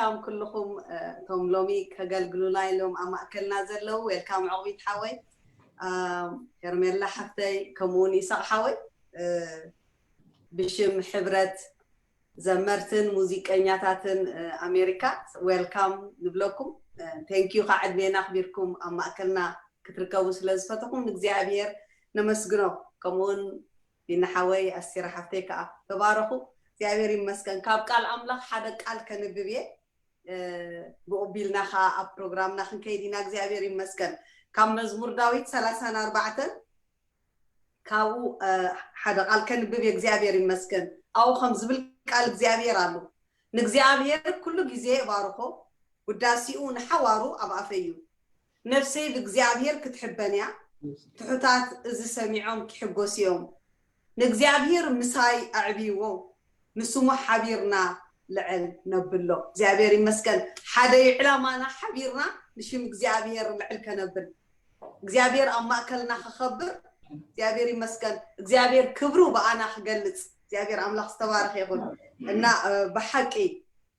ዌልካም ኩልኹም፣ እ፣ እቶም ሎሚ ከገልግሉና ኢሎም ኣብ ማእከልና ዘለዉ። ዌልካም ዕቑቢት ሓወይ፣ እ፣ ሄርሜላ ሓፍተይ፣ ከምኡውን ይስቕ ሓወይ፣ እ፣ ብሽም ሕብረት ዘመርትን ሙዚቀኛታትን፣ እ፣ ኣሜሪካ ዌልካም ንብለኩም። እ፣ ቴንኪዩ፣ ካብ ዕድሜና ኣኽቢርኩም ኣብ ማእከልና ክትርከቡ ስለ ዝፈተኹም ንእግዚኣብሔር ነመስግኖ። ከምኡውን ቢና ሓወይ፣ ኣስቴር ሓፍተይ ከኣ ተባረኹ። እግዚኣብሔር ይመስገን። ካብ ቃል ኣምላኽ ሓደ ቃል ከንብብ እየ። እ፣ ብኡ ቢልና ከኣ ኣብ ፕሮግራምና ክንከይድ ኢና። እግዚኣብሔር ይመስገን። ካብ መዝሙር ዳዊት ሰላሳን ኣርባዕተን ካብኡ፣ እ፣ ሓደ ቃል ከንብብ እየ። እግዚኣብሔር ይመስገን። ኣብኡ ከም ዝብል ቃል እግዚኣብሔር ኣሎ። ንእግዚኣብሔር ኩሉ ግዜ እባርኾ፣ ውዳሴኡ ንሓዋሩ ኣብ ኣፈይ እዩ። ነፍሰይ ብእግዚኣብሔር ክትሕበን እያ፣ ትሑታት እዚ ሰሚዖም ክሕጎሱ እዮም። ንእግዚኣብሔር ምሳይ ኣዕብይዎ፣ ንስሙ ሓቢርና ልዕል ነብሎ። እግዚኣብሔር ይመስገን። ሓደ እዩ ዕላማና፣ ሓቢርና ንሽም እግዚኣብሔር ልዕል ከነብል፣ እግዚኣብሔር ኣብ ማእከልና ክኸብር። እግዚኣብሔር ይመስገን። እግዚኣብሔር ክብሩ ብኣና ክገልጽ። እግዚኣብሔር ኣምላኽ ዝተባረኸ ይኹን። እና፣ እ፣ ብሓቂ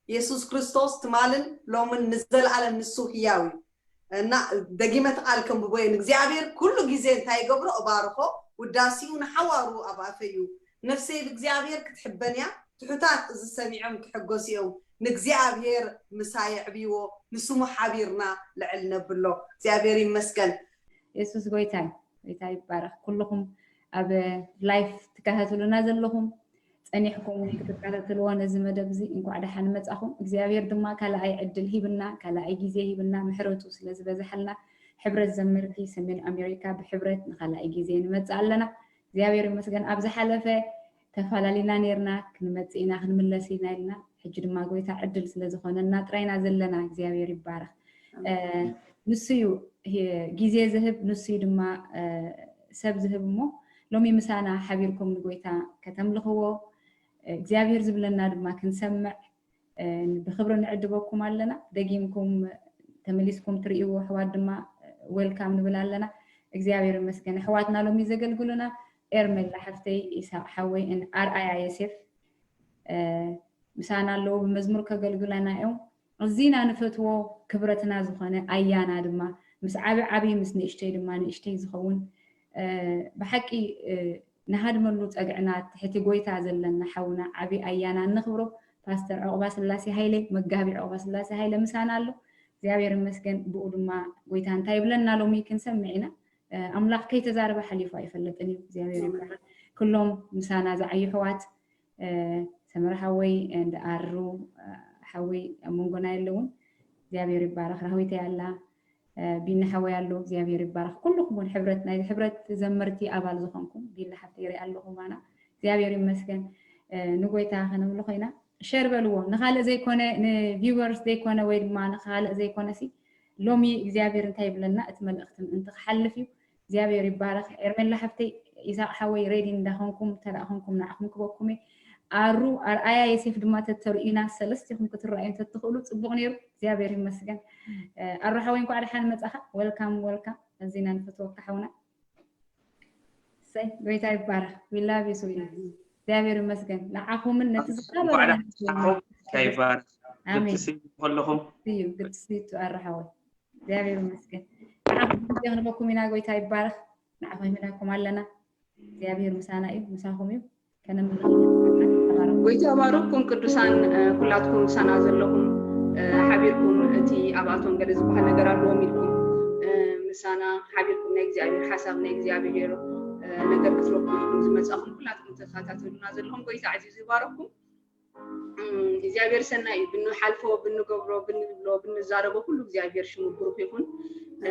የሱስ ክርስቶስ ትማልን ሎምን ንዘለኣለም ንሱ ህያው እዩ። እና ደጊመ እቲ ቃል ከንብቦ እየ። ንእግዚኣብሔር ኩሉ ግዜ እንታይ ይገብሮ? እባርኾ፣ ውዳሴኡ ንሓዋሩ ኣብ ኣፈይ እዩ። ነፍሰይ ብእግዚኣብሔር ክትሕበን እያ፣ ትሑታት እዚ ሰሚዖም ክሕጎሱ እዮም። ንእግዚኣብሔር ምሳይ ኣዕብይዎ፣ ንስሙ ሓቢርና ልዕል ነብሎ። እግዚኣብሔር ይመስገን። የሱስ ጎይታ እዩ። ጎይታ ይባረኽ። ኩልኹም ኣብ ላይፍ ትከታተሉና ዘለኹም፣ ጸኒሕኩም ክትከታተልዎ ነዚ መደብ እዚ እንኳዕ ደሓን መጻኹም። እግዚኣብሔር ድማ ካልኣይ ዕድል ሂብና፣ ካልኣይ ግዜ ሂብና፣ ምሕረቱ ስለ ዝበዝሓልና፣ ሕብረት ዘመርቲ ሰሜን ኣሜሪካ ብሕብረት ንኻልኣይ ግዜ ንመጽእ ኣለና። እግዚኣብሔር ይመስገን። ኣብ ዝሓለፈ ተፋላሊና ኔርና፣ ክንመጽእ ኢና፣ ክንምለስ ኢና ኢልና፣ ሕጂ ድማ ጎይታ ዕድል ስለ ዝኾነና ጥራይና ዘለና። እግዚኣብሔር ይባረኽ። እ፣ ንሱ እዩ ሂ-፣ ግዜ ዝህብ፣ ንሱ እዩ ድማ፣ እ፣ ሰብ ዝህብ። እሞ ሎሚ ምሳና ሓቢርኩም ንጎይታ ከተምልኽዎ፣ እ፣ እግዚኣብሔር ዝብለና ድማ ክንሰምዕ፣ እ፣ ብኽብሪ ንዕድበኩም ኣለና። ደጊምኩም ተመሊስኩም ትርእይዎ ኣሕዋት ድማ ዌልካም ንብል ኣለና። እግዚኣብሔር ይመስገን። ኣሕዋትና ሎሚ ዘገልግሉና ኤርሜላ ሓፍተይ፣ ኢሳቅ ሓወይ፣ ን ኣርኣያ የሴፍ፣ እ፣ ምሳና ኣለዉ፣ ብመዝሙር ከገልግለና እዮም። ኣዚና ንፈትዎ ክብረትና ዝኾነ ኣያና ድማ ምስ ዓቢ ዓቢ፣ ምስ ንእሽተይ ድማ ንእሽተይ ዝኸውን፣ እ፣ ብሓቂ፣ እ፣ ንሃድመሉ ጸግዕና ትሕቲ ጎይታ ዘለና ሓውና ዓቢ ኣያና እነኽብሮ ፓስተር ዕቑባ ስላሴ ሃይለ፣ መጋቢ ዕቑባ ስላሴ ሃይለ ምሳና ኣሎ። እግዚኣብሔር ይመስገን። ብኡ ድማ ጎይታ እንታይ ይብለና ሎሚ ክንሰምዕ ኢና። እ፣ ኣምላኽ ከይተዛረበ ሓሊፉ ኣይፈልጥን እዩ። እግዚኣብሔር ይባረክ። ኩሎም ምሳና ዝዓዩ ኣሕዋት፣ እ፣ ሰመረ ሓወይ፣ እንደ ኣሩ፣ እ፣ ሓወይ ኣብ መንጎና የለውን። እግዚኣብሔር ይባረክ። ራህዊተይ ኣላ፣ እ፣ ቢኒ ሓወይ ኣሎ። እግዚኣብሔር ይባረክ። ኩልኩም እውን ሕብረት፣ ናይ ሕብረት ዘመርቲ ኣባል ዝኾንኩም፣ ቢኒ ሓፍተይ ይርኢ ኣለኹ ማና። እግዚኣብሔር ይመስገን። እ፣ ንጎይታ ከነምልኾ ኢና። ሸር በልዎ። ንኻልእ ዘይኮነ፣ ንቪወርስ ዘይኮነ ወይ ድማ ንኻልእ ዘይኮነ ሲ፣ ሎሚ እግዚኣብሔር እንታይ ይብለና፣ እቲ መልእኽቲ ምእንቲ ክሓልፍ እዩ። እግዚኣብሔር ይባረክ። ኤርሜላ ሓፍተይ፣ ኢሳቅ ሓወይ፣ ሬዲ እንዳኾንኩም፣ ተዳኣ ኾንኩም ንዓኹም ክበኩም እየ። ኣሩ፣ ኣርኣያ የሴፍ ድማ ተተርእዩና፣ ሰለስቲኹም ክትረኣዩ እንተትኽእሉ ጽቡቕ ነይሩ። እግዚኣብሔር ይመስገን። እ፣ ኣሩ ሓወይ፣ እንኳዕ ደሓን መጻኻ። ዌልካም፣ ዌልካም። ኣዚና ንፈትወካ ሓውና። እሰይ፣ ጎይታ ይባረክ። We love you so much። እግዚኣብሔር ይመስገን። ንዓኹምን ነቲ እንኳዕ ዝኻበረ ደሓን መጻኹም። ጎይታ ይባረክ። ኣሜን። Good to see you ከለኹም። See you። Good to see you too፣ ኣሩ ሓወይ። እግዚኣብሔር ይመስገን። ንዓኹም ግዜ ክንበኩም ኢና። ጎይታ ይባረክ። ንዓኹም ይምናኩም ኣለና። እግዚኣብሔር ምሳና እዩ፣ ምሳኹም እዩ። ከነምልኽ ኢና። ተባረኹ። ጎይታ ባረኩም ቅዱሳን፣ እ፣ ኩላትኩም ምሳና ዘለኹም፣ እ፣ ሓቢርኩም እቲ ኣብኣቶም ገለ ዝበሃል ነገር ኣለዎም ኢልኩም፣ እ፣ ምሳና ሓቢርኩም ናይ እግዚኣብሔር ሓሳብ፣ ናይ እግዚኣብሔር፣ እ፣ ነገር ክትረኽቡ ኢልኩም ዝመጻኹም ኩላትኩም ተኸታተሉና ዘለኹም ጎይታ ኣዕዚዙ ይባረኩም። እም፣ እግዚኣብሔር ሰናይ እዩ። ብንሓልፎ፣ ብንገብሮ፣ ብንብሎ፣ ብንዛረቦ ኩሉ እግዚኣብሔር ሽሙ ብሩክ ይኹን። እ፣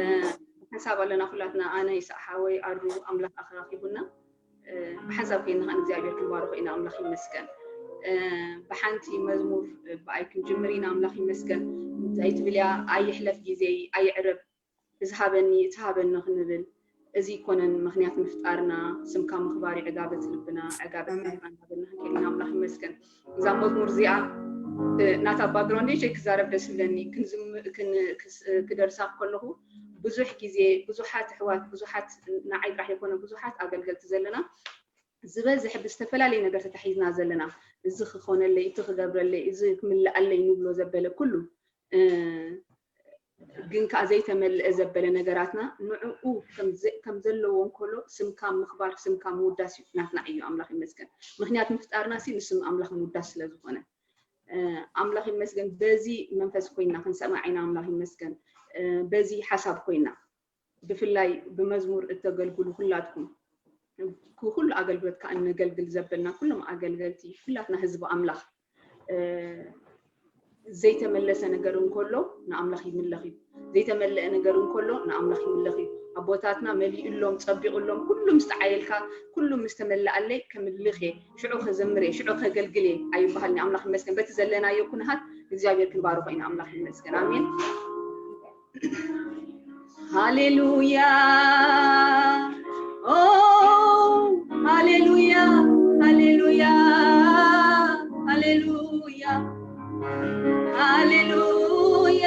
ሓንሳብ ኣለና ኩላትና፣ ኣነ፣ ይስቅ ሓወይ፣ ኣሩ፣ ኣምላኽ ኣኽራኺቡና። እ፣ ብሓንሳብ ኮይንና ከኣ ንእግዚኣብሔር ክንባርኾ ኢና። ኣምላኽ ይመስገን። እ፣ ብሓንቲ መዝሙር፣ እ፣ ብኣይ ክንጅምር ኢና። ኣምላኽ ይመስገን። እንታይ ትብል እያ? ኣይሕለፍ ግዜይ፣ ኣይዕረብ፣ እዚ ሃበኒ፣ እቲ ሃበኒ ክንብል፣ እዚ ኣይኮነን ምኽንያት ምፍጣርና፣ ስምካ ምኽባር እዩ ዕጋበት ልብና፣ ዕጋበት ኣሜን። ናትና ሃበና ክንብል ኢና። ኣምላኽ ይመስገን። እዛ መዝሙር እዚኣ፣ እ፣ ናታ ባክግራውንድ ሸይ ክዛረብ ደስ ይብለኒ። ክንዝም-፣ ክን-፣ ክስ-፣ ክደርሳ ከለኹ ብዙሕ ግዜ፣ ብዙሓት ኣሕዋት፣ ብዙሓት ንዓይ ጥራሕ ይኮነ፣ ብዙሓት ኣገልገልቲ ዘለና፣ ዝበዝሕ ብዝተፈላለየ ነገር ተታሒዝና ዘለና፣ እዚ ክኾነለይ፣ እቲ ክገብረለይ፣ እዚ ክምልኣለይ ንብሎ ዘበለ ኩሉ፣ እ፣ ግን ከኣ ዘይተመልአ ዘበለ ነገራትና ንዕኡ ከም ዘ-፣ ከም ዘለዎ እንከሎ ስምካ ምኽባር፣ ስምካ ምውዳስ እዩ ናትና እዩ። ኣምላኽ ይመስገን። ምኽንያት ምፍጣርና ሲ ንስም ኣምላኽ ምውዳስ ስለ ዝኾነ። እ፣ ኣምላኽ ይመስገን። በዚ መንፈስ ኮይና ክንሰማዕ ኢና። ኣምላኽ ይመስገን። እ፣ በዚ ሓሳብ ኮይና ብፍላይ ብመዝሙር እተገልግሉ ኩላትኩም፣ ኩሉ ኣገልግሎት ከኣ እነገልግል ዘበልና ኩሎም ኣገልገልቲ፣ ኩላትና ህዝቢ ኣምላኽ፣ እ፣ ዘይተመለሰ ነገር እንከሎ ንኣምላኽ ይምለኽ እዩ። ዘይተመለአ ነገር እንከሎ ንኣምላኽ ይምለኽ እዩ። ኣቦታትና መሊኡሎም፣ ጸቢቑሎም፣ ኩሉ ምስ ተዓየልካ፣ ኩሉ ምስ ተመለኣለይ ከምልኽ እየ፣ ሽዑ ከዘምር እየ፣ ሽዑ ከገልግል እየ ኣይበሃልን። ኣምላኽ ይመስገን። በቲ ዘለናዮ ኩነታት እግዚኣብሔር ክንባርኾ ኢና። ኣምላኽ ይመስገን። ኣሜን። ሃሌሉያ፣ ኦ፣ ሃሌሉያ፣ ሃሌሉያ፣ ሃሌሉያ፣ ሃሌሉያ፣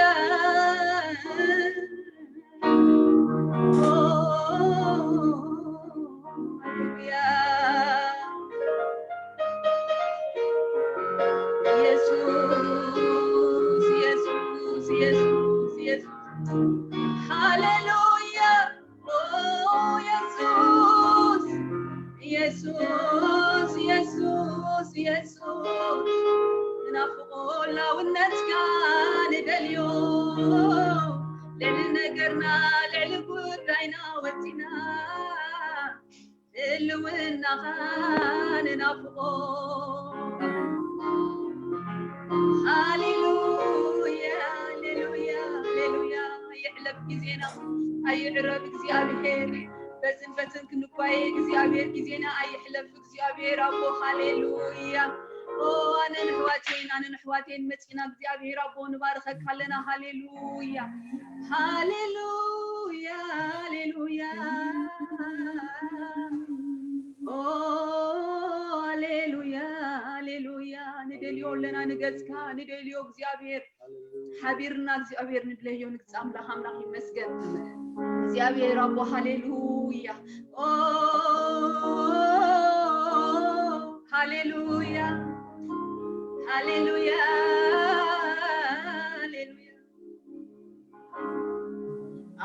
ኦ፣ ሃሌሉያ። ኢየሱስ፣ ኢየሱስ፣ ኢየሱስ፣ ኢየሱስ። ሃሌሉያ። ኦ፣ ኢየሱስ፣ ኢየሱስ፣ ኢየሱስ፣ ኢየሱስ። ንናፍቆ ህላውነትካ ንደልዮ። ልዕሊ ነገርና፣ ልዕሊ ጉዳይና ወጺና። ህልውናኻ ንናፍቆ። ሃሌሉያ፣ ሃሌሉያ፣ ሃሌሉያ። ኣይሕለፍ ግዜና፣ ኣይዕረብ እግዚኣብሔር። በዝን በትን ክንጓየ እግዚኣብሔር ግዜና ኣይሕለፍ እግዚኣብሔር ኣቦ። ሃሌሉያ። ኦ፣ ኣነን ኣሕዋተይን፣ ኣነን ኣሕዋተይን መጺና እግዚኣብሔር ኣቦ ንባርኸካ ኣለና። ሃሌሉያ፣ ሃሌሉያ፣ ሃሌሉያ። ኦ፣ ሃሌሉያ፣ ሃሌሉያ። ንደልዮ ኣለና ንገጽካ፣ ንደልዮ እግዚኣብሔር። ሓቢርና እግዚኣብሔር ንድለዮ ንግጽ ኣምላኽ፣ ኣምላኽ ይመስገን። እግዚኣብሔር ኣቦ፣ ሃሌሉያ። ኦ፣ ሃሌሉያ፣ ሃሌሉያ፣ ሃሌሉያ።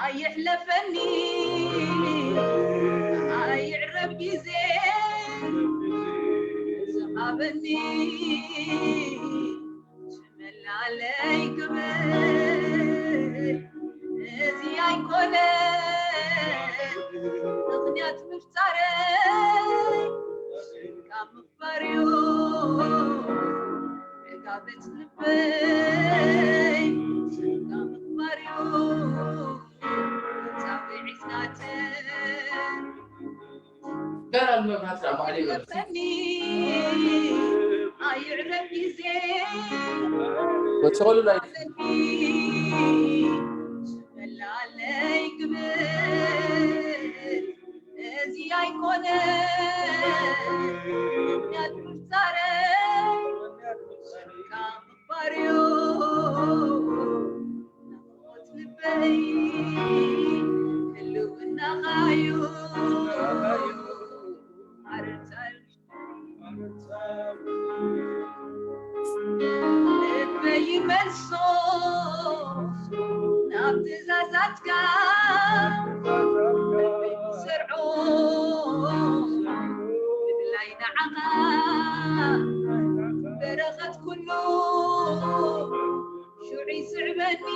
ኣይሕለፈኒ፣ ኣይዕረብ ግዜ ዝሃበኒ፣ ዝመላለይ ክብል እዚ ኣይኮነ ምኽንያት ምፍጣረይ፣ ካብ ምኽባርዮ ዕጋበት ልበይ፣ ካብ ምኽባርዮ ጻውዒት ናተይ። ገና መብራት ዳማ ኣለ ይበል። ለፈኒ ኣይዕረብ ግዜ ወጽኸሉ ላይ ለኒ ዝመላለይ ክብል እዚ ኣይኮነ ምኽንያት ምፍጣረይ፣ ካብ ምኽባርዮ ናፍቆት ልበይ፣ ህልውናኻዩ ዓረብታ ልበይ ይመልሶ ናብ ትእዛዛትካ፣ ልበይ ይሰርዖ ምድላይ ንዓኻ፣ በረኸት ኩሉ ሽዑ ይስዕበኒ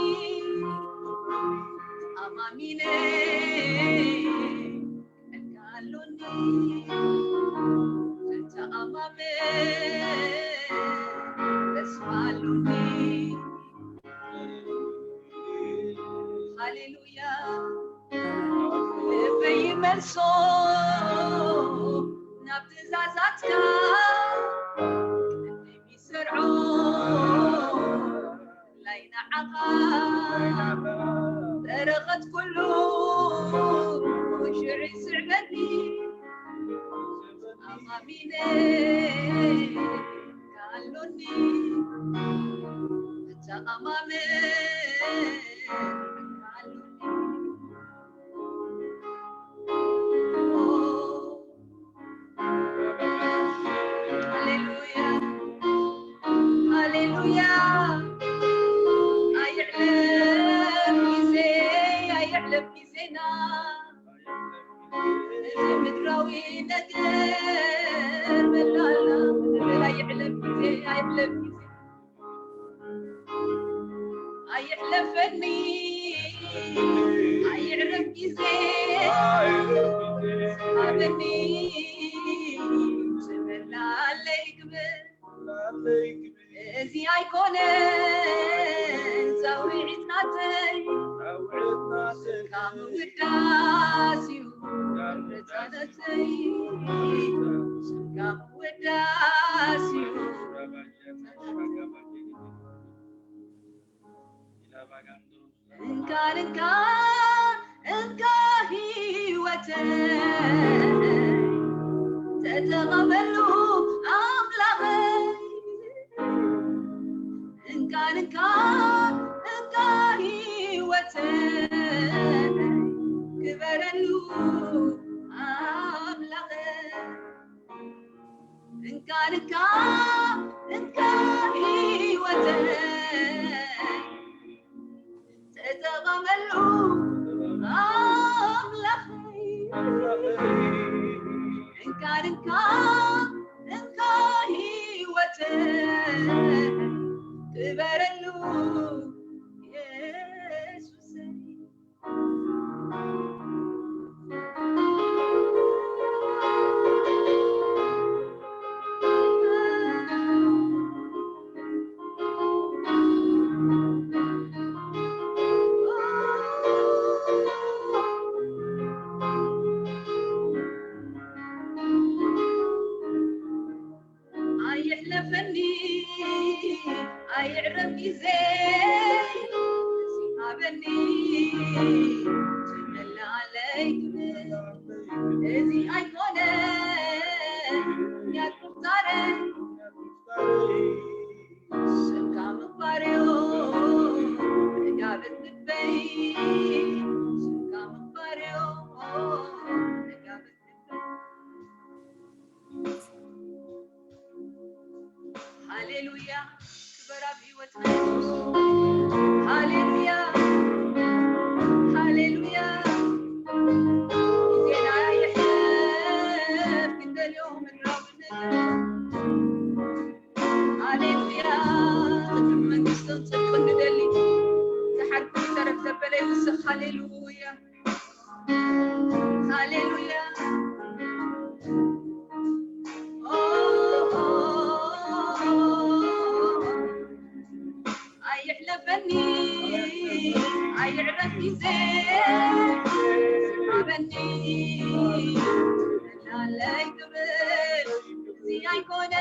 ኣማሚነ። ጸጋ ኣሎኒ፣ ተተኣማመን ተስፋ ኣሎኒ። ሃሌሉያ፣ ልበይ ይመልሶ ናብ ትእዛዛትካ። ይሰርዖ ናይ ንዓኻ በረኸት ኩሉ ሽዑ ይስዕበኒ። ኣማሚነ ኣሎኒ፣ እተኣማመን ኣሎኒ። እዚ ምድራዊ ነገር በላላ፣ በላ ይሕለፍ ግዜ፣ ኣይሕለፍ ግዜ። ኣይሕለፈኒ፣ ኣይዕረፍ ግዜ፣ ሃበኒ፣ ዝመላለይ ግብር። እዚ ኣይኮነን ጻውዒት ናተይ፣ ካብ ምውዳስ እዩ መጻነተይ፣ ካብ ምውዳስ እዩ። እንካ፣ እንካ፣ እንካ ህይወተይ ተጠቐመሉ ኣምላኸይ። እንካ፣ እንካ፣ እንካ ህይወተይ ክበረሉ ኣምላኸይ። እንካ፣ እንካ፣ እንካ ህይወተይ ተጠቐመሉ ኣምላኸይ። እንካ፣ እንካ፣ እንካ ህይወተይ ክበረሉ የሱሰይ። ኣይሕለፈኒ፣ ኣይዕረፍ ግዜ፣ ሃበኒ፣ ትመልኣለይ ክብል። እዚ ኣይኮነን ምኽንያት ምፍጣረይ፣ ስምካ ምኽባርዮ፣ ዕጋበት ልበይ፣ ስምካ ምኽባርዮ፣ ዕጋበት ሃሌሉያ፣ ክበር ኣብ ህይወትና የሱስ። ሃሌሉያ፣ ሃሌሉያ። ግዜና ይሕለፍ ክንደልዮ ምድራዊ ነገር። ሃሌሉያ፣ ክብርን መንግስትን ጽድቅን ንደሊ። ዝሓልፍ ይተረፍ ዘበለ ይውስኽ። ሃሌሉያ። ሃሌሉያ። ኦ፣ ኦ፣ ኦ፣ ኦ። ኣይሕለፈኒ፣ ኣይዕረፍ ግዜ፣ ሃበኒ፣ ላለይ ክብል፣ እዚ ኣይኮነ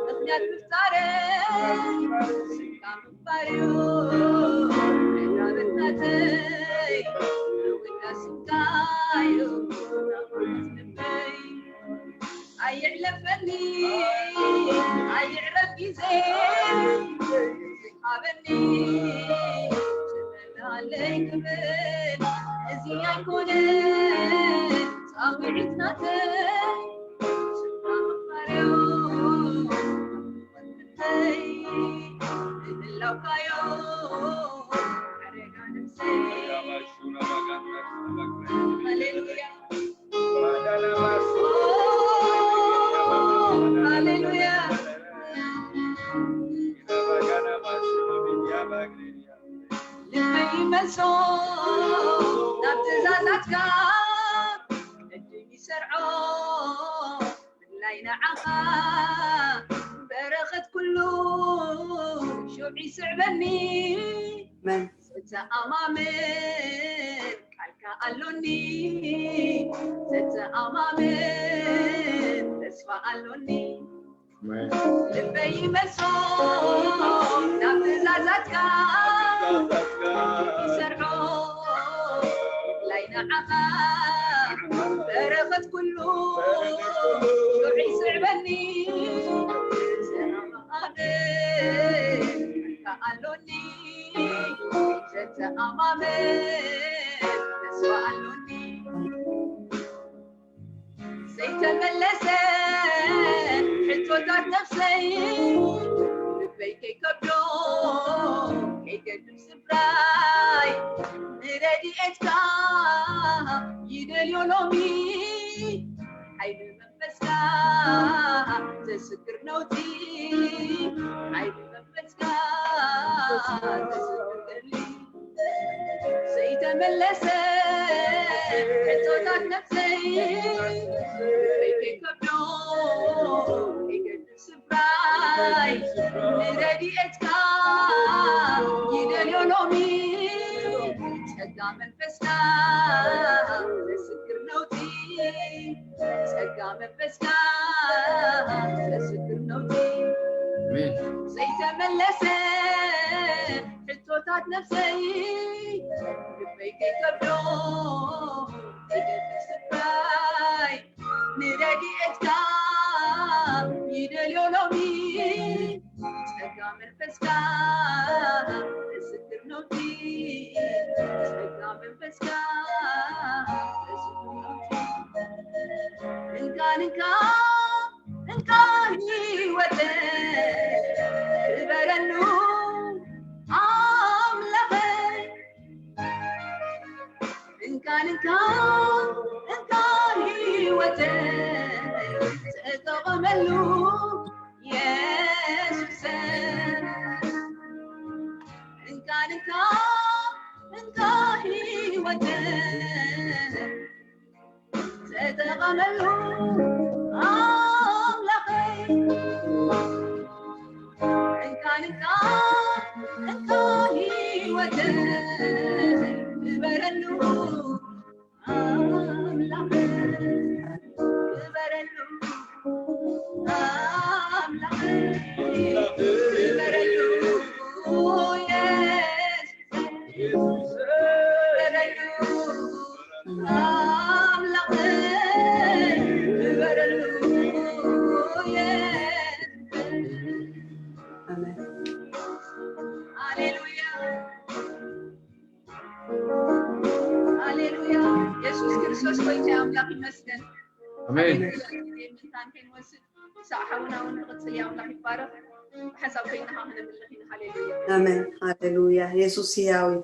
ምኽንያት ምፍጣረይ፣ ካብ ምባርዮ፣ ዕዳበታተይ፣ ምውዳስካዮ፣ ናፍቆት ልበይ። ኣይሕለፈኒ፣ ኣይዕረፍ ግዜ፣ ሃበኒ፣ ትመላለይ ክብል፣ እዚ ኣይኮነ ጻውዒት ናተይ፣ ስምካ ምባርዮ፣ ሃሌሉያ። ሃሌሉያ። ልበይ ይመልሶ ናብ ትእዛዛትካ፣ ዕድል ይሰርዖ ምድላይ ንዓኻ፣ በረኸት ኩሉ ሽዑ ይስዕበኒ። መን? ዘተኣማምን ቃልካ ኣሎኒ፣ ዘተኣማምን ተስፋ ኣሎኒ። መን? ልበይ ይመልሶ ናብ ትእዛዛትካ፣ ይሰርዖ ምድላይ ንዓኻ፣ በረኸት ኩሉ ሽዑ ይስዕበኒ። ዘተኣማምን ቃልካ ኣሎኒ፣ ዘተኣማምን ተስፋ ኣሎኒ። ዘይተመለሰ ሕቶታት ነፍሰይ፣ ልበይ ከይከብዶ፣ ከይገድም ስፍራይ፣ ንረድኤት ኤትካ ይደልዮ ሎሚ ሓይሊ መንፈስካ ዘስክር ነውቲ ሓይሊ መንፈስካ ዘስክር ገድሊ ዘይተመለሰ ሕቶታት ነፍሰይ ከይከብዶ ከይገድል ስፍራይ ንረድኤትካ ይደልዮ ሎሚ ጸጋ መንፈስካ ዘስክር ነውቲ ጸጋ መንፈስካ ዘስክር ነውቲ ዘይተመለሰ ሕቶታት ነፍሰይ ልበይ ከይከብዶ ከይገድል ስፍራይ ንረድኤትካ ይደልዮ ሎሚ ጸጋ መንፈስካ ምስክር ነውቲ ጸጋ መንፈስካ ምስክር ነውቲ እንካን እንካ እንካን ህይወተ ክበረሉ ኣምላኸይ እንካን እንካን እንካን ህይወተ ተጠቐመሉ የሱሰ እንካን እንካን እንካን ህይወተ ተጠቐመሉ ኣምላኸይ እንካን እንካን እንካን ህይወተ ክበረሉ ኣምላኸይ ክበረሉ ኣምላኸይ ክበረሉ የሱስ ክበረሉ ኣምላኸይ ክበረሉ የሱስ ኣሜን። ሃሌሉያ ሃሌሉያ። የሱስ ክርስቶስ ጎይታ ኣምላኽ ይመስገን። ኣሜን። ሃሌሉያ። ጊዜ ምንታን ከይንወስድ ሳዕ ሓውና እውን ንቕጽል ኣምላኽ ይባረኽ። ብሓሳብ ኮይና ከኣ ክነምልኽ ኢና። ሃሌሉያ። ኣሜን። ሃሌሉያ። የሱስ ህያው እዩ።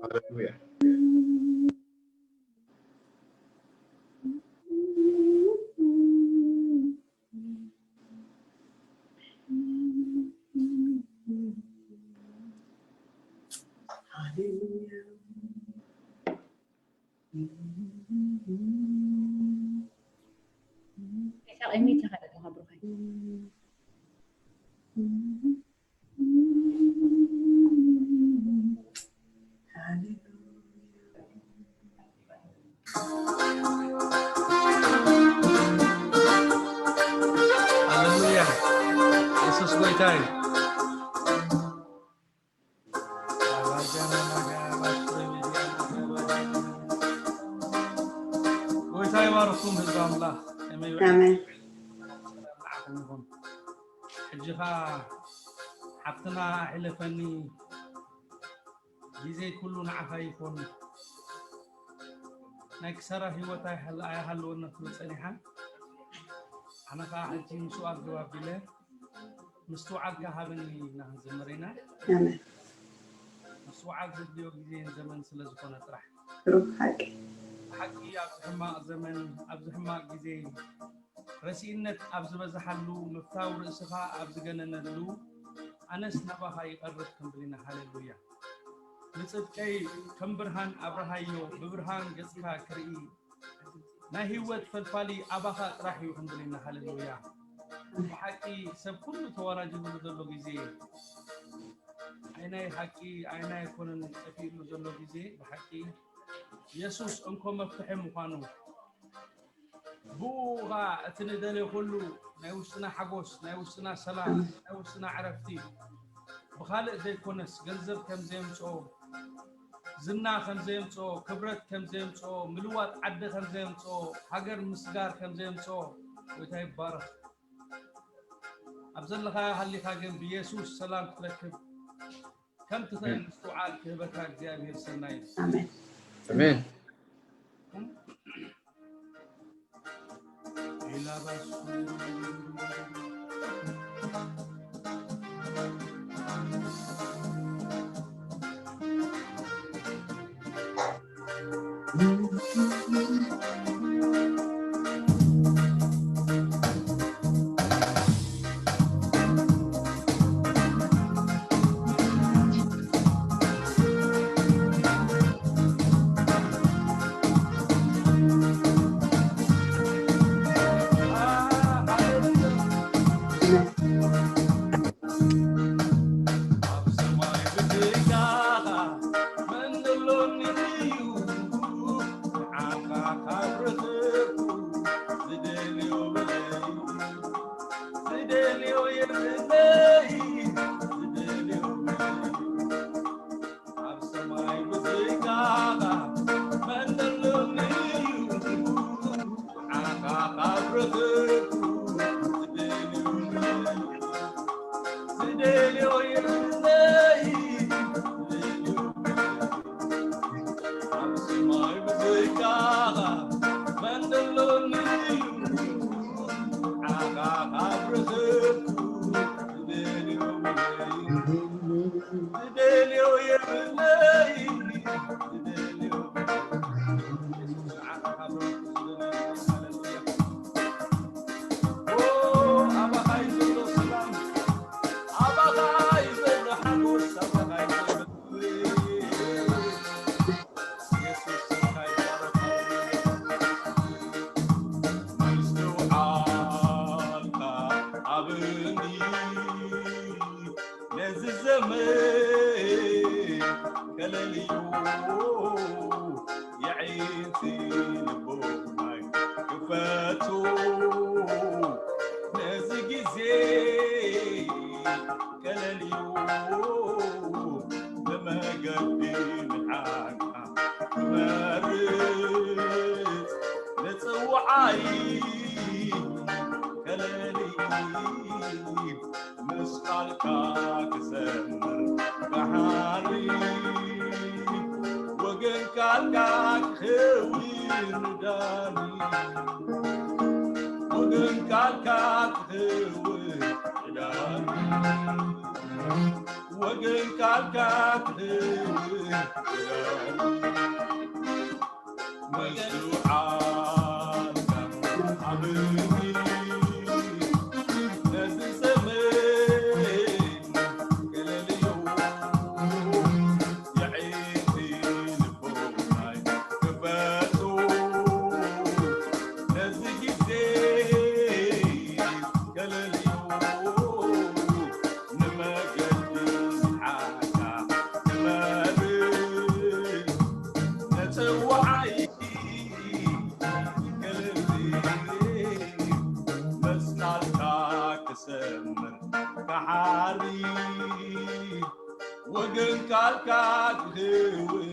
ሃሌሉያ። ሃሌሉያ። የሱስ ጎይታ እዩ። ጎይታ ይባርኩም ህዝቢ ኣምላኽ። ከመይ ውዒልኩም? ኣሜን። ሰላም ንዓኹም ይኹን። ሕጂ ኸኣ ሓፍትና ኣሕለፈኒ ግዜ ኩሉ ንዓኻ ይኹን። ናይ ክሳራ ህይወት ኣይሃል-፣ ኣይሃለወና ትብል ጸኒሓ። ኣነ ኸኣ ሕጂ ምስኡ ኣገባብ ኢለ ምስትውዓልካ ሃበኒ ኢልና ክንዝምር ኢና። ኣሜን። ምስትውዓል ዘድልዮ ግዜን ዘመን ስለ ዝኾነ ጥራሕ። ብሩኽ ሓቂ። ብሓቂ ኣብዚ ሕማቕ ዘመን፣ ኣብዚ ሕማቕ ግዜ፣ ረሲእነት ኣብ ዝበዝሓሉ፣ ምፍታው ርእስኻ ኣብ ዝገነነሉ፣ ኣነስ ናባኻ ይቐርብ ክንብል ኢና። ሃሌሉያ። ንጽድቀይ ከም ብርሃን ኣብርሃዮ፣ ብብርሃን ገጽካ ክርኢ፣ ናይ ህይወት ፈልፋሊ ኣባኻ ጥራሕ እዩ ክንብል ኢና። ሃሌሉያ። ብሓቂ ሰብ ኩሉ ተወራጅብሉ ዘሎ ግዜ፣ ኣይናይ ሓቂ ኣይናይ ኣይኮነን ጠፊእሉ ዘሎ ግዜ፣ ብሓቂ የሱስ እንኮ መፍትሒ ምዃኑ፣ ብኡ ኸኣ እቲ ንደልዮ ኩሉ ናይ ውሽጥና ሓጎስ፣ ናይ ውሽጥና ሰላም፣ ናይ ውሽጥና ዕረፍቲ ብኻልእ ዘይኮነስ ገንዘብ ከም ዘየምጽኦ፣ ዝና ከም ዘየምጽኦ፣ ክብረት ከም ዘየምጽኦ፣ ምልዋጥ ዓዲ ከም ዘየምጽኦ፣ ሃገር ምስጋር ከም ዘየምጽኦ፣ ጎይታ ይባረኽ። ኣብ ዘለኻዮ ሃሊኻ ግን ብየሱስ ሰላም ክትረክብ ከም ትኽእል ምስትውዓል ክህበካ እግዚኣብሔር ሰናይ እዩ። ኣሜን። ኣሜን። ኣብ ሰማይ ብዘይካኻ መን ዘሎኒ እዩ? ንዓኻ ካብ ረኸብኩ ዝደልዮ በለይ፣ ዝደልዮ የብለይ፣ ዝደልዮ በለይ። ኣብ ሰማይ ብዘይካኻ መን ዘሎኒ እዩ? ንዓኻ ካብ ረኸብኩ ዝደልዮ የብለይ፣ ዝደልዮ የብለይ፣ ዝደልዮ የብለይ። ኣብ ሰማይ ብዘይካኻ መን ዘሎኒ እዩ? ንዓኻ ካብ ረኸብኩ ዝደልዮ የብለይ፣ ዝደልዮ የብለይ፣ ዝደልዮ የብለይ። ኦ፣ ኣባኻ እዩ ዘሎ ሰላም፣ ኣባኻ እዩ ዘሎ ሓጎስ፣ ኣባኻ እዩ ዘሎ ፍቕሪ። የሱስ ስምካ ይባረክ። ምስትውዓልካ ሃበኒ። ነዚ ዘመን ከለልዩ የዒንቲ ልቦናይ ክፈቱ። ነዚ ግዜ ከለልዩ ብመገዲ ንዓካ ክመርጽ ንጽውዓይ ከለልዩ ምስ ቃልካ ክሰምር ብሓሪ ወገን ቃልካ ክኸውን ዳኒ ወገን ቃልካ ክኸውን ዳኒ ወገን ቃልካ ክኸውን ዳኒ መስናልካ ክሰምር ክሓሪ ወገን ካልካ ክህውን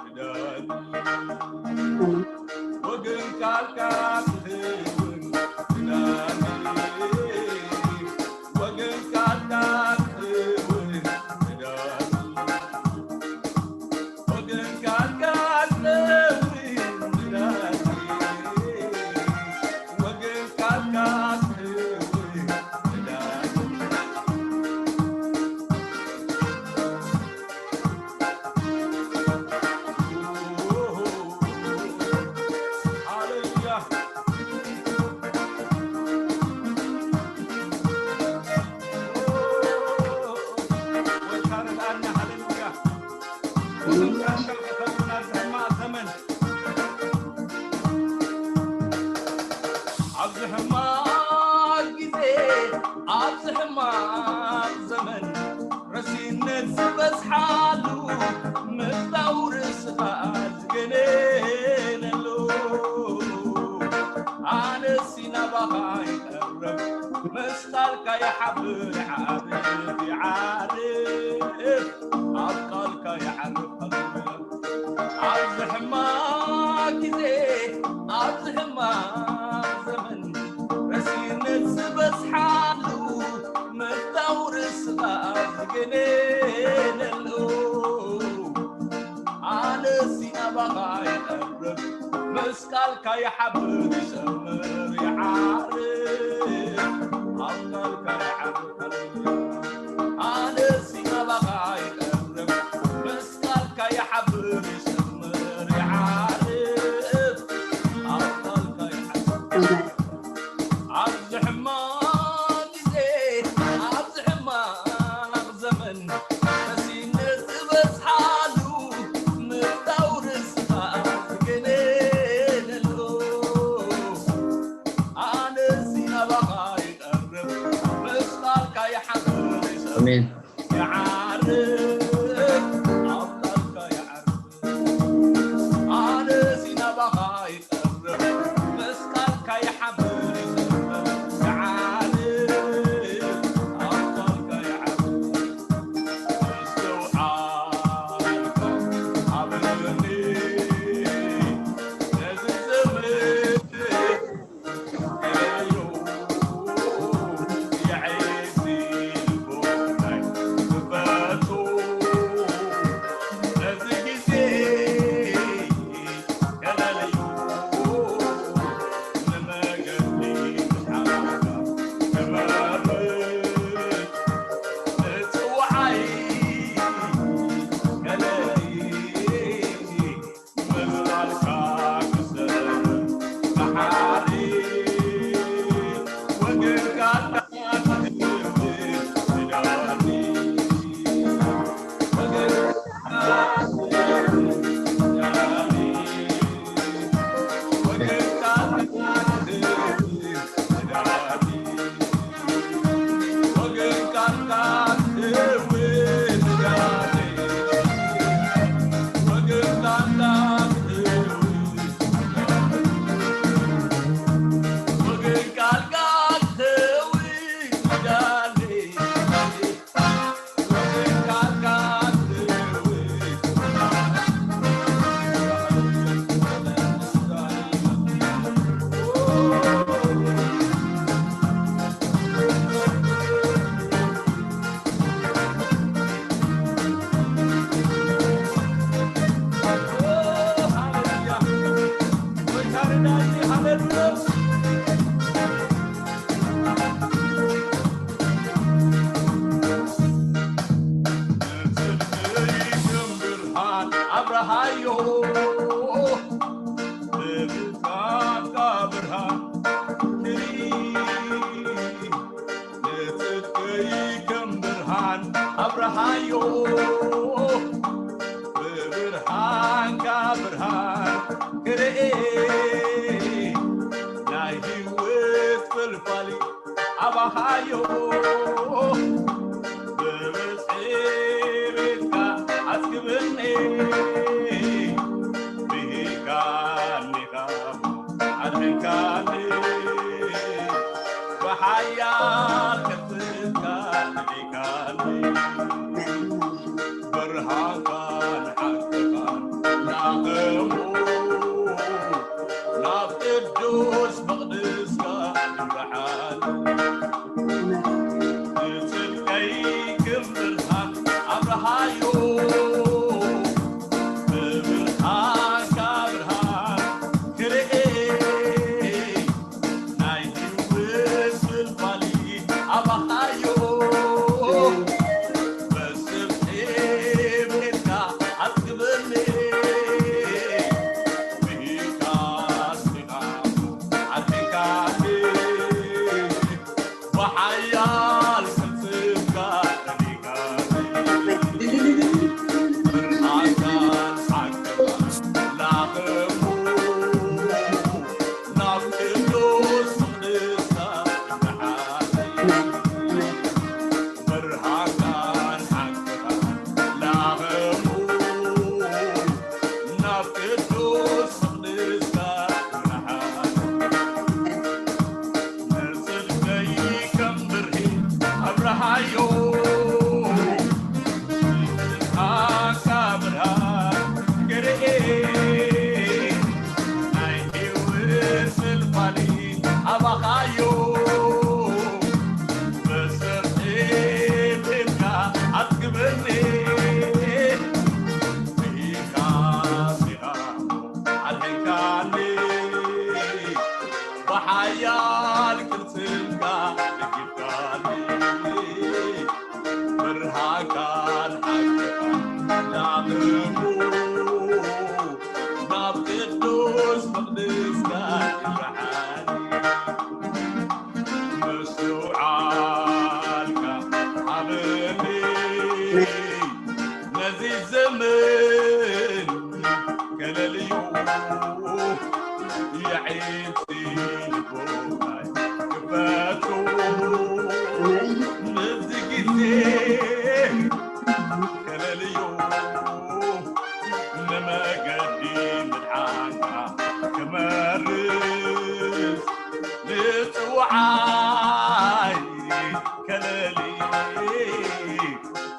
ክዳን ወገን ካልካ ክህውን ክዳን ወገን ካልካ ክህውን ክዳን ኣብዚ ሕማቕ ግዜ ኣብዚ ሕማቕ ዘመን ረሲነት ዝበዝሓሉ ምፍታው ርእስኻ ዝገነነሉ ኣነሲ ናባኻ ይቐርብ ምስ ቃልካ ይሓብር ይዓርፍ ይዓርፍ ኣብ ቃልካ ይዓርፍ ሃሌሉያ ኣብዚ ሕማቕ ግዜ ኣብዚ ሕማቕ ዘመን ረሲነት ዝበዝሓሉ ምፍታው ርእስኻ ዝገነነሉ ኣነሲ ናባኻ ይቐርብ ምስ ቃልካ ይሓብር ይሰምር ይዓርፍ ኣብ ቃልካ ይዓርፍ ኣነሲ ናባኻ ይቐርብ ምስ ቃልካ ይሓብር ይሰምር ይዓርፍ ይዓርፍ፣ ኣብ ቃልካ ይዓርፍ። ኣነ ሲናባኻ ይጸርፍ፣ ምስ ቃልካ ይሓብር ይጸርፍ። ይዓርፍ፣ ኣብ ቃልካ ይዓርፍ። ምስትውዓልካ ሃበኒ፣ ነዚ ዘመን ኣብርሃዮ ብብርሃንካ ብርሃን ንርኢ፣ ንጽድቀይ ከም ብርሃን ኣብርሃዮ፣ ብብርሃንካ ብርሃን ክርኢ፣ ናይ ህይወት ፈልፋሊ ኣባኻዮ ብብዝሒ ቤትካ ኣጽግብኒ፣ ብሂልካኒ ካብ ኣድሕንካኒ፣ ብሓያል ቅርጽካ ኣድሒካኒ። ብርሃንካን ሓቅኻን ናቕሙ፣ ናብ ቅዱስ መቕደስካ ይምርሓኒ። ንጽድቀይ ክምርሃን ኣብርሃዮ፣ ብብርሃንካ ብርሃን ክርኢ፣ ናይ ህይወት ፍልፋሊ ኣባኻዮ፣ በስብሒ ቤትካ ኣጽግበኒ፣ ብሂልካ ኣስቢኻ ኣድሒካኒ። ብሓያል ቅልጽምካ ጠሊኻኒ፣ ብርሃንካን ሓቅኻን ላኽሙ፣ ናብ ቅዱስ መቕደስካ ምርሓኒ። ብርሃንካን ሓቅኻን ላኽሙ፣ ናብ ቅዱስ መቕደስካ ምርሓኒ። ንጽድቀይ ከም ብርሂን ኣብርሃዮ፣ ብርሃንካ ብርሃን ክርኢ፣ ናይ ህይወት ፍልፋሊ ኣባኻዮ፣ ብስምዒት ቤትካ ኣጽግበኒ፣ ብሂልካ ኣስቢኻ ኣድሒንካኒ። ብሓያል ቅልጽምካ ደጊፍካኒ፣ ብርሃንካን ሓቅኻን ላኽሙ፣ ናብ ቅዱስ መቕደስካ ይምርሓኒ። ምስትውዓልካ ሃበኒ፣ ነዚ ዘመን ገለልዩ የዒንቲ ልቦናይ ክፈቱ፣ ነዚ ግዜ መገዲ ምድሓንካ ክመርጽ ንጽውዓይ ከለሊ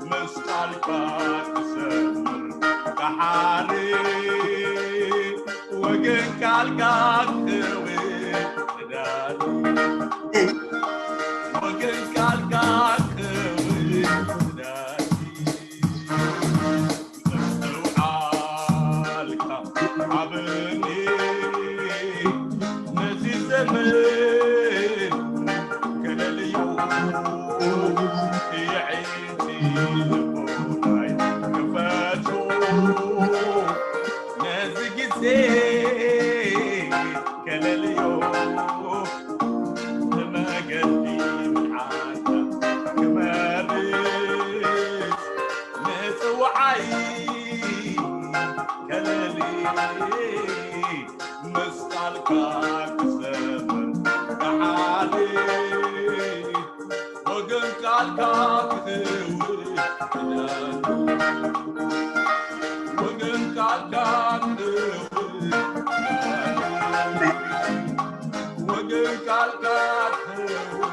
ምስ ቃልካ ክሰምር ክሓሪ ወገን ቃልካ ክህብ ክዳኒ ወገን ቃልካ ክህብ ክዳኒ ምስትውዓልካ ሓበኒ ነዚ ዘመን ከለልዮ የዒንቲ ልቦናይ ክፈቱ ነዚ ግዜ ከለልዮ ብመገዲ ምድሓንካ ክመርጽ ምጽውዓይ ከለሊ ምስ ቃልካ ክሰምር ክሓሊ ወገን ቃልካ ክህብ ክዳን ወገን ቃልካ ክህብ ክዳን ወገን ቃልካ ክህብ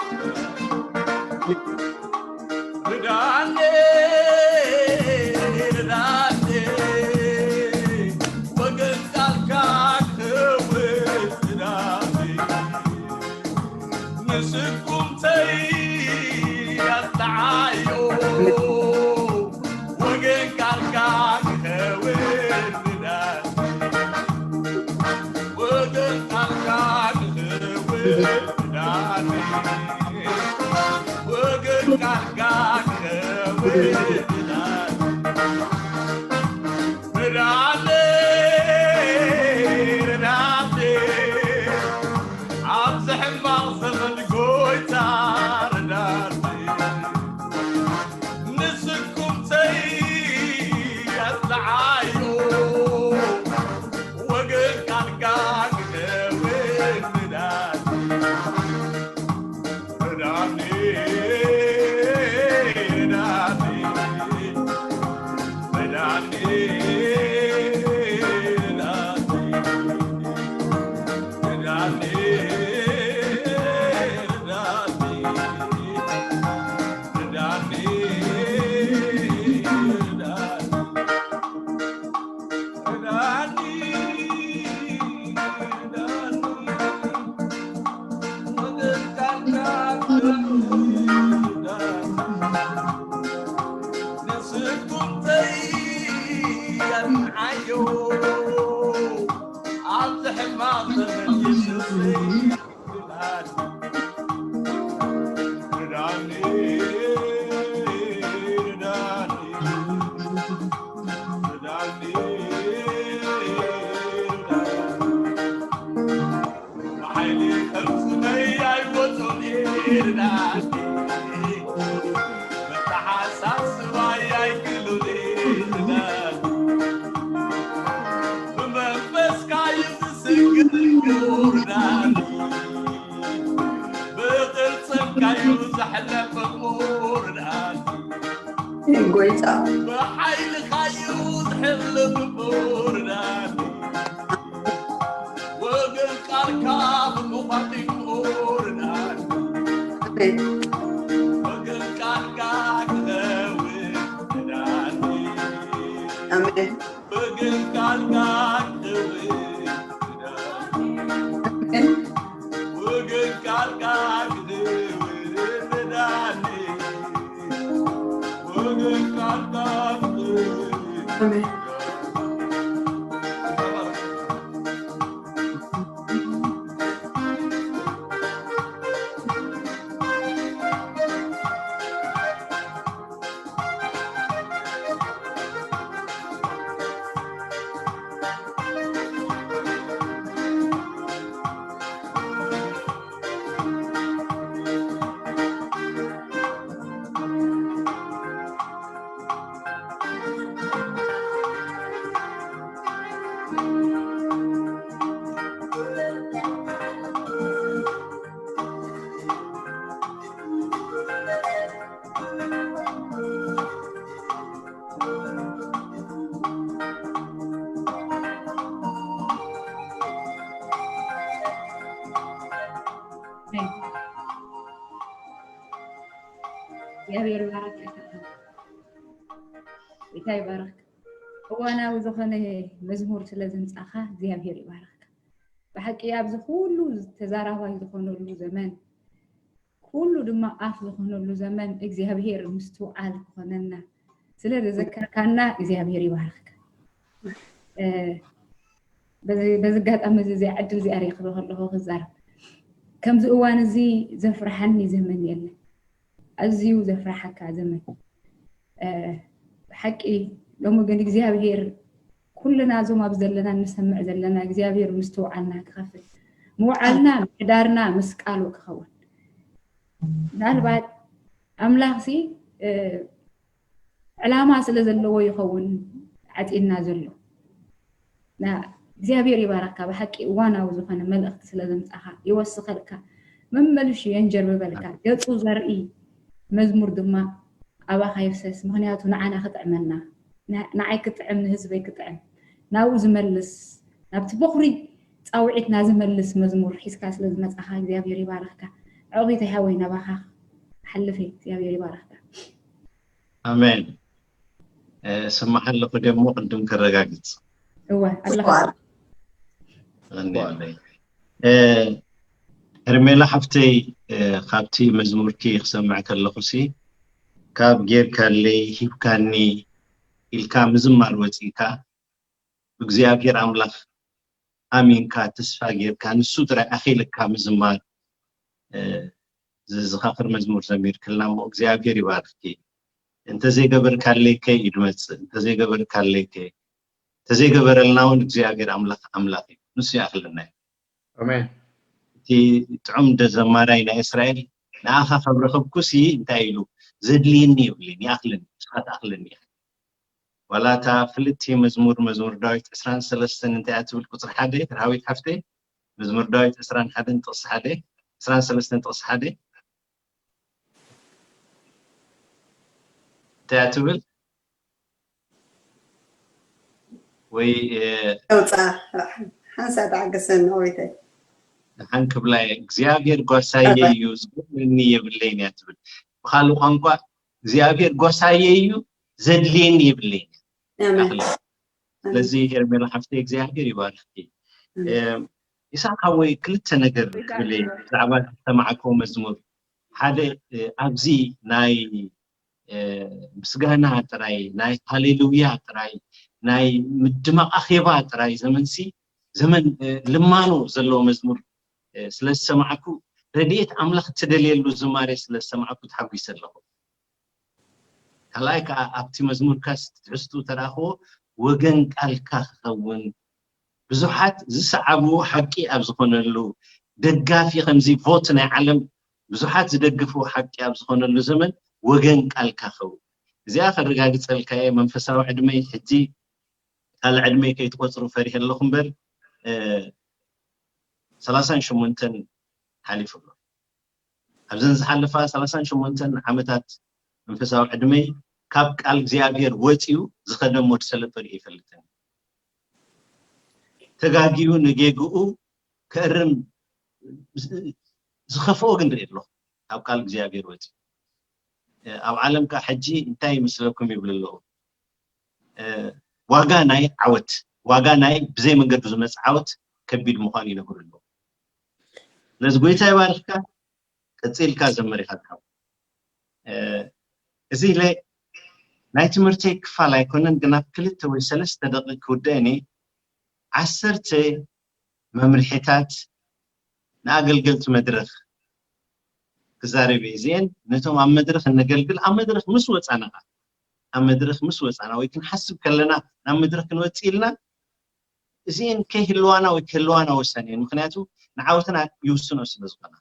ክዳን ርዳኔ ርዳኔ ወገን ቃልካ ክህብ ርዳኔ ንስጉምተይ ኣጽንዓዮ ወገን ቃልካ ክኸውን ርዳኔ ወገን ቃልካ ክኸውን ርዳኔ ወገን ቃልካ ክኸውን ርዳኔ ርዳኔ ርዳኔ ኣብዚ ሕማቕ ዘመን ጎይታ ርዳኒ ንስጉምተይ ኣጽንዓዮ ወገን ቃልካ ክደውል ርዳኒ ርዳኒ ርዳኒ ጎይታ ብሓይልኻዩ ዝሕልፍ ምርዳት ወገን ቃልካ ብምዃን ምርዳት ወገን ቃልካ ክኸውን ዳኒ ኣሜን ወገን ቃልካ ክኸውን ዳኒ ወገን ቃልካ ክድውል ዳኒ ወገን ቃልካ ክድውል እግዚኣብሔር ይባረክ። ጌታ ይባረክ። እዋናዊ ዝኾነ መዝሙር ስለ ዘምጻኻ እግዚኣብሔር ይባረክ። ብሓቂ ኣብዚ ኩሉ ተዛራባይ ዝኾነሉ ዘመን፣ ኩሉ ድማ ኣፍ ዝኾነሉ ዘመን እግዚኣብሔር ምስትውዓል ክኾነና ስለ ዘዘከርካና እግዚኣብሔር ይባረክ። በዚ ኣጋጣሚ እዚ ዕድል እዚኣ ርክበ ከለኹ ክዛረብ፣ ከምዚ እዋን እዚ ዘፍርሓኒ ዘመን የለን። ኣዝዩ ዘፍርሓካ ዘመን። ብሓቂ ሎሚ ግን እግዚኣብሔር ኩልና እዞም ኣብ ዘለና እንሰምዕ ዘለና እግዚኣብሔር ምስትውዓልና ክኸፍት፣ ምውዓልና ምሕዳርና ምስ ቃሉ ክኸውን። ምናልባት ኣምላኽሲ ዕላማ ስለ ዘለዎ ይኸውን ዓፂድና ዘሎ። እግዚኣብሔር ይባረካ። ብሓቂ እዋናዊ ዝኾነ መልእኽቲ ስለ ዘምፃኻ ይወስኸልካ፣ መመልሹ የንጀርብበልካ። ገፁ ዘርኢ መዝሙር ድማ ኣባኻ ይፍሰስ። ምኽንያቱ ንዓና ክጥዕመና፣ ንዓይ ክጥዕም፣ ንህዝበይ ክጥዕም፣ ናብኡ ዝመልስ፣ ናብቲ በኹሪ ፃውዒትና ዝመልስ መዝሙር ሒዝካ ስለ ዝመፃኻ እግዚኣብሔር ይባረኽካ። ዕቑቢተይ ሓወይ ናባኻ ሓልፈይ እግዚኣብሔር ይባረኽካ። ኣሜን። ስማዕ ኣለኹ ደሞ ቅድም ከረጋግፅ። እወ ኣለኹ። ሄርሜላ ሓፍተይ፣ ካብቲ መዝሙርኪ ክሰምዕ ከለኹ ሲ ካብ ጌርካለይ ሂብካኒ ኢልካ ምዝማር ወፂእካ ብእግዚኣብሔር ኣምላኽ ኣሚንካ ተስፋ ጌርካ ንሱ ጥራይ ኣኺልካ ምዝማር ዝዝኻኽር መዝሙር ዘሚርክልና እሞ እግዚኣብሔር ይባርኽኪ። እንተዘይገበርካለይ ከ እዩ ድመፅእ፣ እንተዘይገበርካለይ ከ፣ እንተዘይገበረልና እውን እግዚኣብሔር ኣምላኽ ኣምላኽ እዩ፣ ንሱ ይኣኽለና እዩ። ኣሜን። እቲ ጥዑም ደ ዘማራይ ናይ እስራኤል ንኣኻ ከም ረኸብኩሲ እንታይ ኢሉ ዘድልየኒ የብለይን ይኣኽለኒ ንስኻ ትኣኽለኒ ኢኻ። ዋላ እታ ፍልጥቲ መዝሙር መዝሙር ዳዊት ዕስራን ሰለስተን እንታይ እያ ትብል ቁፅሪ ሓደ ራዊት ሓፍተይ? መዝሙር ዳዊት ዕስራን ሓደን ጥቕሲ ሓደ ዕስራን ሰለስተን ጥቕሲ ሓደ እንታይ እያ ትብል? ወይ ውፃ ሓንሳ ተዓገሰን ኦይተይ ሓን ክብላ እግዚኣብሔር ጓሳየ እዩ ዝጎድለኒ የብለይን እያ ትብል። ብካልእ ቋንቋ እግዚኣብሔር ጓሳየ እዩ ዘድልየኒ የብለይን። ስለዚ ሄርሜላ ሓፍተይ እግዚኣብሔር ይባርክኪ። ኢሳቅ ሓወይ ክልተ ነገር ክብል ብዛዕባ ዝሰማዕኮ መዝሙር ሓደ ኣብዚ ናይ ምስጋና ጥራይ ናይ ሃሌሉያ ጥራይ ናይ ምድማቕ ኣኼባ ጥራይ ዘመንሲ ዘመን ልማኖ ዘለዎ መዝሙር ስለ ዝሰማዕኩ ረድኤት ኣምላኽ እትደልየሉ ዝማሬ ስለ ዝሰማዕኩ ተሓጒሰ ኣለኹ። ካልኣይ ከዓ ኣብቲ መዝሙርካ ትሕዝቱ ተረኣኽዎ ወገን ቃልካ ክኸውን ብዙሓት ዝሰዓብዎ ሓቂ ኣብ ዝኾነሉ ደጋፊ ከምዚ ቮት ናይ ዓለም ብዙሓት ዝደግፍዎ ሓቂ ኣብ ዝኾነሉ ዘመን ወገን ቃልካ ኸውን። እዚኣ ከረጋግፀልካ እየ መንፈሳዊ ዕድመይ ሕጂ ካልእ ዕድመይ ከይትቆፅሩ ፈሪሐ ኣለኹ እምበር ሰላሳን ሸሞንተን ሓሊፉ ኣሎ። ኣብዘን ዝሓለፋ ሰላሳን ሸሞንተን ዓመታት መንፈሳዊ ዕድመይ ካብ ቃል እግዚኣብሔር ወፂኡ ዝኸደ ሞድ ሰለጠ ሪኤ ይፈልጥን ተጋጊዩ ንጌግኡ ክእርም ዝኸፍኦ ግን ርኢ ኣለኹ። ካብ ቃል እግዚኣብሔር ወፂኡ ኣብ ዓለም ከዓ ሕጂ እንታይ ይመስለኩም ይብል ኣለኹ። ዋጋ ናይ ዓወት ዋጋ ናይ ብዘይ መንገዱ ዝመፅ ዓወት ከቢድ ምኳኑ ይነግሩ ኣለዉ። ስለዚ ጎይታ ይባርክካ። ቀፂልካ ዘመር ኢካ ዝሓው እዚ ኢለ ናይ ትምህርተይ ክፋል ኣይኮነን ግን ኣብ ክልተ ወይ ሰለስተ ደቂ ክውደእኒ ዓሰርተ መምርሒታት ንኣገልገልቲ መድረኽ ክዛረብ እየ እዚአን ነቶም ኣብ መድረኽ እነገልግል ኣብ መድረኽ ምስ ወፃና ኣብ መድረኽ ምስ ወፃና ወይ ክንሓስብ ከለና ናብ መድረኽ ክንወፅእ ኢልና እዚአን ከይህልዋና ወይ ክህልዋና ወሳኒ እየን ምክንያቱ ንዓወትና ይውስኖ ስለ ዝኾና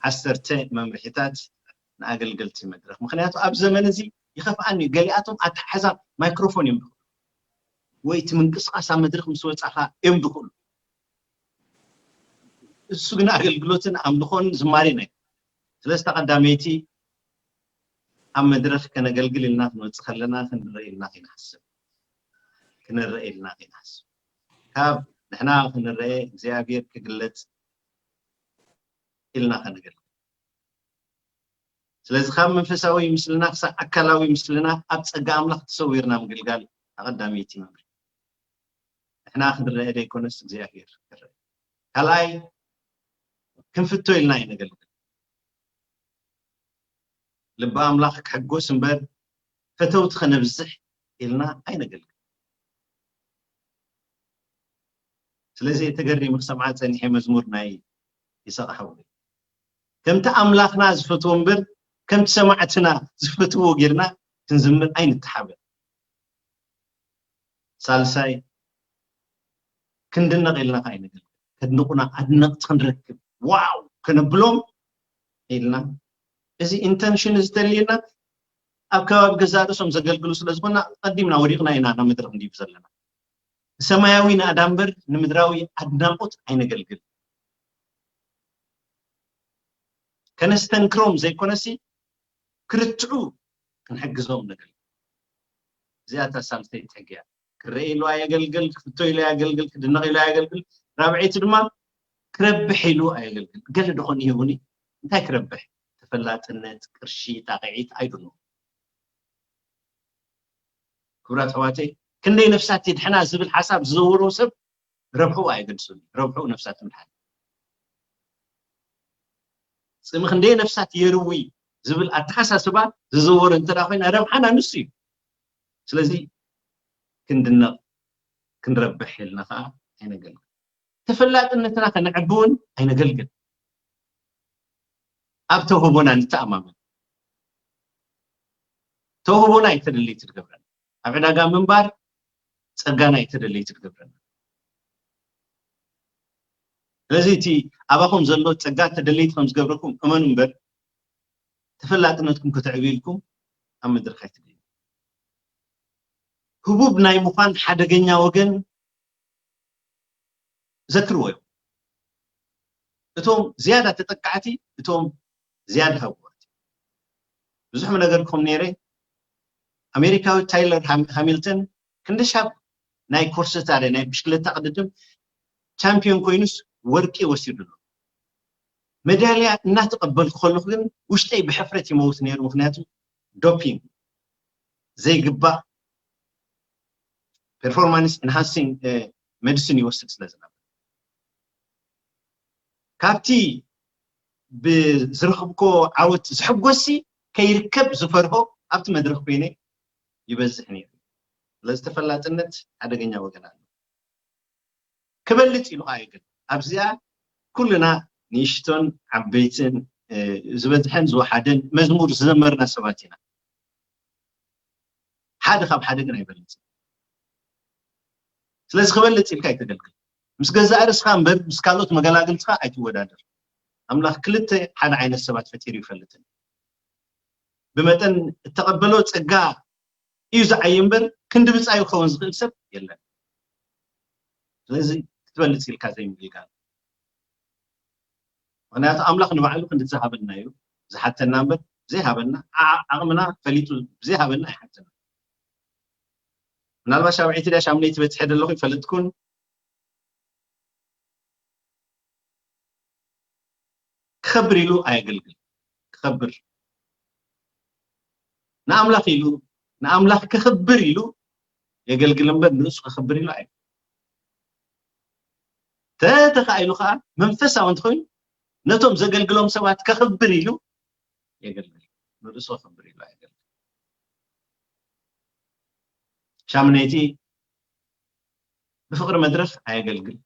ዓሰርተ መምርሒታት ንኣገልገልቲ መድረኽ ምክንያቱ ኣብ ዘመን እዚ ይኸፍኣኒ እዩ ገሊኣቶም ኣተሓዛ ማይክሮፎን እዮም ድኽእሉ ወይ እቲ ምንቅስቃስ ኣብ መድረኽ ምስ ወፃኻ እዮም ድኽእሉ እሱ ግን ኣገልግሎትን ኣምልኾን ዝማሬ ናይ ስለዚ ቀዳመይቲ ኣብ መድረኽ ከነገልግል ኢልና ክንወፅእ ከለና ክንረአ ኢልና ከይንሓስብ ክንረአ ኢልና ከይንሓስብ ካብ ንሕና ክንረአ እግዚኣብሔር ክግለፅ ኢልና ከነገልግል ስለዚ ካብ መንፈሳዊ ምስልና ክሳብ ኣካላዊ ምስልና ኣብ ጸጋ ኣምላኽ ተሰዊርና ምግልጋል ኣቐዳመይቲ መምርሒ። ንሕና ክንረአ ዘይኮነስ እግዚኣብሔር ክረአ። ካልኣይ ክንፍቶ ኢልና ኣይነገልግል። ልቢ ኣምላኽ ክሕጎስ እምበር ፈተውቲ ከነብዝሕ ኢልና ኣይነገልግል። ስለዚ ተገሪሙ ክሰምዓ ጸኒሐ መዝሙር ናይ ይስሐቅ ሓወይ። ከምቲ ኣምላኽና ዝፈትዎ እምበር ከምቲ ሰማዕትና ዝፈትዎ ጌርና ክንዝምር ኣይንተሓበን። ሳልሳይ ክንድነቕ ኢልና ከኣ ኣይነገልግል። ከድንቑና ኣድነቕቲ ክንረክብ ዋው ከነብሎም ኢልና እዚ ኢንተንሽን እዚ ተልየና ኣብ ከባቢ ገዛእ ርእሶም ዘገልግሉ ስለ ዝኾና ቀዲምና ወዲቕና ኢና ናብ መድረኽ ንድይብ ዘለና። ንሰማያዊ ንኣዳ እምበር ንምድራዊ ኣድናቖት ኣይነገልግል። ከነስተንክሮም ዘይኮነሲ ክርትዑ ክንሕግዞም ነገልግል። እዚኣ እታ ሳልሰይቲ ሕጊ እያ። ክረአ ኢሉ ኣየገልግል፣ ክፍቶ ኢሉ ኣየገልግል፣ ክድነቕ ኢሉ ኣየገልግል። ራብዐይቲ ድማ ክረብሕ ኢሉ ኣየገልግል። ገለ ደኾን ይህቡኒ እንታይ ክረብሕ? ተፈላጥነት፣ ቅርሺ፣ ጣቕዒት ኣይዱኖ። ክቡራት ኣሕዋተይ ክንደይ ነፍሳት ይድሕና ዝብል ሓሳብ ዝዘውሮ ሰብ ረብሑ ኣየገድሱን። ረብሑ ነፍሳት ምድሓን። ጽምእ ክንደይ ነፍሳት የርዊ ዝብል ኣተሓሳስባ ዝዘወረ እንተ ኮይና ረብሓና ንሱ እዩ። ስለዚ ክንድነቕ ክንረብሕ ኢልና ከዓ ኣይነገልግል። ተፈላጥነትና ከነዕቢ እውን ኣይነገልግል። ኣብ ተውህቦና ንተኣማመን። ተውህቦና እዩ ተደለይቲ ትገብረና። ኣብ ዕዳጋ ምንባር ጸጋና እዩ ተደለይቲ ትገብረና። ስለዚ እቲ ኣባኹም ዘሎ ጸጋ ተደለይቲ ከም ዝገብረኩም እመኑ እምበር ተፈላጥነትኩም ከተዕብዩ ኢልኩም ኣብ መድረኽ ኣይትደዩ። ህቡብ ናይ ምዃን ሓደገኛ ወገን ዘክርዎ እዮም። እቶም ዝያዳ ተጠቃዕቲ እቶም ዝያዳ ህቡባት። ብዙሕ ነገር ክኹም ነይረ። ኣሜሪካዊ ታይለር ሃሚልተን ክንዲ ሻብ ናይ ኮርሰታሪ ናይ ብሽክለታ ቅድድም ቻምፒዮን ኮይኑስ ወርቂ ወሲዱ ኣሎ። መዳልያ እናተቐበልኩ ከለኹ ግን ውሽጠይ ብሕፍረት ይመውት ነይሩ። ምክንያቱ ዶፒንግ ዘይግባእ ፐርፎርማንስ ኢንሃንሲንግ ሜዲሲን ይወስድ ስለ ዝነበረ ካብቲ ብዝረኽብኮ ዓወት ዝሕጎሲ ከይርከብ ዝፈርሆ ኣብቲ መድረክ ኮይነ ይበዝሕ ነይሩ። ስለዚ ተፈላጥነት ሓደገኛ ወገን ኣሎ። ክበልጽ ኢሉ ኣየግል ኣብዚኣ ኩልና ንእሽቶን ዓበይትን ዝበዝሐን ዝወሓደን መዝሙር ዝዘመርና ሰባት ኢና። ሓደ ካብ ሓደ ግን ኣይበልጽን። ስለዚ ክበልጽ ኢልካ ኣይተገልግል። ምስ ገዛእ ርእስኻ እምበር ምስ ካልኦት መገላግልትኻ ኣይትወዳደር። ኣምላኽ ክልተ ሓደ ዓይነት ሰባት ፈጢሩ ይፈልጥን ብመጠን እተቐበሎ ጸጋ እዩ ዝዓይ እምበር ክንዲ ብጻዩ ክኸውን ዝኽእል ሰብ የለን። ስለዚ ክትበልጽ ኢልካ ዘይምግልጋል። ምክንያቱ ኣምላኽ ንባዕሉ ክንዲ ዝሃበና እዩ ዝሓተና እምበር ዘይሃበና ዓቕምና ፈሊጡ ዘይሃበና ኣይሓተና። ምናልባት ሻብዐይቲ ድያ ሻምነይቲ በፅሐ ደለኹ ይፈለጥኩን ክኸብር ኢሉ ኣየገልግል። ክኸብር ንኣምላኽ ኢሉ ንኣምላኽ ክኽብር ኢሉ የገልግል እምበር ንርእሱ ክኽብር ኢሉ ኣይ ተተኻኢሉ ከዓ መንፈሳዊ እንተኮይኑ ነቶም ዘገልግሎም ሰባት ከኽብር ኢሉ የገልግል። ንርእሱ ከኽብር ኢሉ ኣየገልግል። ሻምነይቲ ብፍቕሪ መድረኽ ኣየገልግል።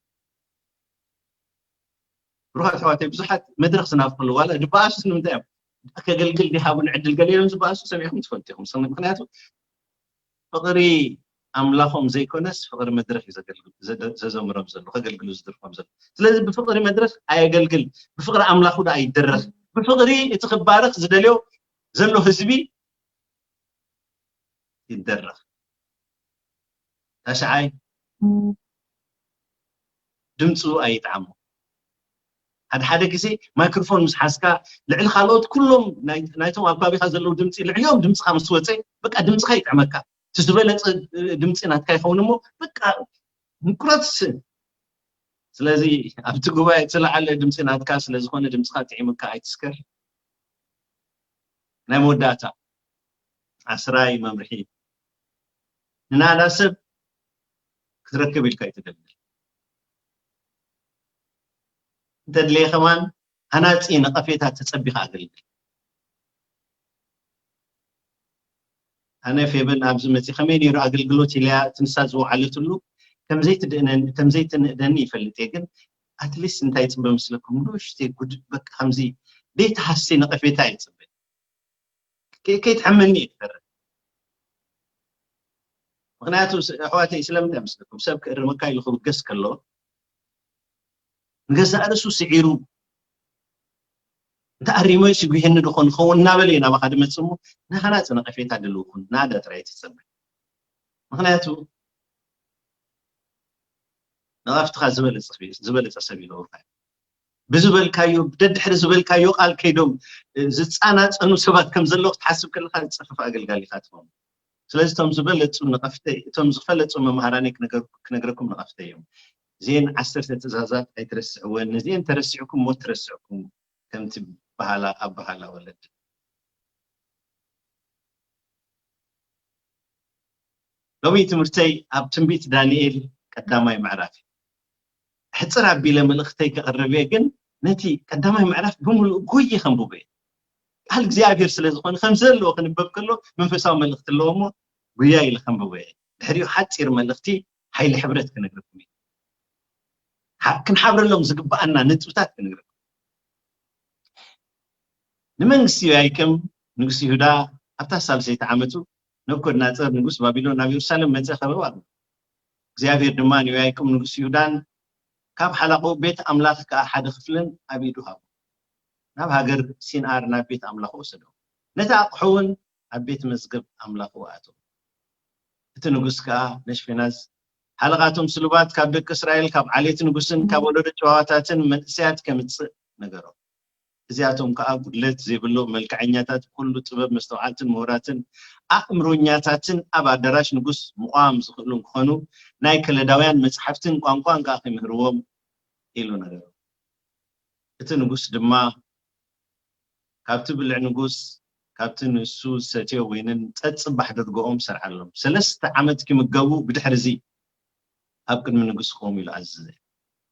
ብሩኻት ኣሕዋተይ ብዙሓት መድረኽ ዝናፍቕሉ ዋላ ድበኣሱስ ንምንታይ እዮም ከገልግል ዲሃቡን ዕድል ገሊኦም ዝበኣሱ ሰሚዕኩም ትፈልጡ ኢኹም። ምክንያቱ ፍቕሪ ኣምላኾም ዘይኮነስ ፍቕሪ መድረኽ እዩ ዘዘምሮም ዘሎ ከገልግሉ ዝድርኮም ዘሎ። ስለዚ ብፍቕሪ መድረኽ ኣየገልግል፣ ብፍቕሪ ኣምላኹ ዳ ኣይደረኽ። ብፍቕሪ እቲ ክባረኽ ዝደልዮ ዘሎ ህዝቢ ይደረኽ። ታሽዓይ ድምፁ ኣይጥዓሞ። ሓደ ሓደ ግዜ ማይክሮፎን ምስ ሓዝካ ልዕሊ ካልኦት ኩሎም ናይቶም ኣብ ከባቢካ ዘለዉ ድምፂ ልዕሊኦም ድምፅካ ምስ ወፀ በቃ ድምፅካ ይጥዕመካ። እቲ ዝበለፀ ድምፂ ናትካ ይኸውን እሞ በቃ ምኩረት ስእ ስለዚ ኣብቲ ጉባኤ እቲ ዝለዓለ ድምፂ ናትካ ስለዝኾነ ድምፅካ ጥዒምካ ኣይትስከር። ናይ መወዳእታ ዓስራይ መምርሒ፣ ንናዳ ሰብ ክትረክብ ኢልካ እዩ ትደልል። እንተድልየ ከማን ሃናፂ ነቐፌታ ተጸቢኻ ኣገልግል። ኣነ ፌበን ኣብዚ መፂ ከመይ ነይሩ ኣገልግሎት ኢለያ፣ እቲ ንሳ ዝወዓለትሉ ከምዘይትድእነን ከምዘይትንእደኒ ይፈልጥ እየ። ግን ኣትሊስት እንታይ ይፅበ ምስለኩም? ንእሽተይ ጉድ፣ በቃ ከምዚ ዘይተሃሲ ነቐፌታ ይፅበ። ከይትሕመኒ እየ ትፈርድ። ምክንያቱ ኣሕዋተይ፣ ስለምንታይ ምስለኩም? ሰብ ክእርመካ ኢሉ ክብገስ ከሎ ንገዛእ ርእሱ ስዒሩ፣ እንተ ኣሪሞ ይስጉሄኒ ድኾን ኸውን እናበለ እዩ ናባኻ ድመጽእ እሞ፣ ንሃናጺ ነቐፌታ ድልው ኩን፣ ናዳ ጥራይ ትጸበ። ምክንያቱ ነቐፍትኻ ዝበለጸ ሰብ እዩ፣ ዝበለጸ ሰብ ይገብሩኻ እዮም። ብዝበልካዮ፣ ደድሕሪ ዝበልካዮ ቃል ከይዶም ዝጻናጸኑ ሰባት ከም ዘለዉ ክትሓስብ ከለኻ ዝጸፈፈ ኣገልጋሊኻ ትኸውን። ስለዚ እቶም ዝበለጹ ነቐፍተይ፣ እቶም ዝፈለጹ መምሃራነይ ክነገር-፣ ክነግረኩም ነቐፍተይ እዮም። እዚአን ዓሰርተ ትእዛዛት ኣይትረስዕወን፣ ነዚአን ተረሲዕኩም ሞት ትረስዕኩም፣ ከምቲ በሃላ ኣበሃላ ወለድ። ሎሚ ትምህርተይ ኣብ ትንቢት ዳንኤል ቀዳማይ ምዕራፍ እዩ። ሕጽር ኣቢለ መልእኽተይ ከቕርብ እየ፣ ግን ነቲ ቀዳማይ ምዕራፍ ብምሉእ ጎየ ከንብቦ እየ። ቃል እግዚኣብሔር ስለ ዝኾነ ከም ዘለዎ ክንበብ ከሎ መንፈሳዊ መልእኽቲ ኣለዎ እሞ ጉያ ኢለ ከንብቦ እየ። ድሕሪኡ ሓጺር መልእኽቲ ሓይሊ ሕብረት ክነግረኩም እዩ። ሓ-፣ ክንሓብረሎም ዝግብኣና ነጥብታት ክነግረኩም። ንመንግስቲ ዮያቂም ንጉስ ይሁዳ ኣብታ ሳልሰይቲ ዓመቱ ነቡከድነፆር ንጉስ ባቢሎን ናብ የሩሳሌም መጸ ከበባ ኣሎ። እግዚኣብሔር ድማ ንዮያቂም ንጉስ ይሁዳን ካብ ሓላቑ ቤት ኣምላኽ ከኣ ሓደ ክፍልን ኣብ ኢዱ ሃቦ። ናብ ሃገር ሲንኣር ናብ ቤት ኣምላኹ ወሰዶ። ነቲ ኣቕሑ እውን ኣብ ቤት መዝገብ ኣምላኹ ኣእተዎ። እቲ ንጉስ ከኣ ነሽፌናዝ ሓለቓቶም ስሉባት ካብ ደቂ እስራኤል ካብ ዓሌት ንጉስን ካብ ወለዶ ጨዋታትን መንእሰያት ከምጽእ ነገሮ። እዚኣቶም ከኣ ጉድለት ዘይብሎም መልክዐኛታት፣ ኩሉ ጥበብ መስተውዓልትን ምሁራትን ኣእምሮኛታትን ኣብ ኣዳራሽ ንጉስ ምቋም ዝኽእሉ እንክኾኑ ናይ ከለዳውያን መጽሓፍትን ቋንቋን ከኣ ክምህርዎም ኢሉ ነገሮ። እቲ ንጉስ ድማ ካብቲ ብልዕ ንጉስ ካብቲ ንሱ ዝሰትዮ ወይንን ጸጽባሕ ድርገኦም ሰርዓሎም። ሰለስተ ዓመት ክምገቡ ብድሕሪ እዚ ኣብ ቅድሚ ንጉስ ክቆሙ ኢሉ ኣዘዘ።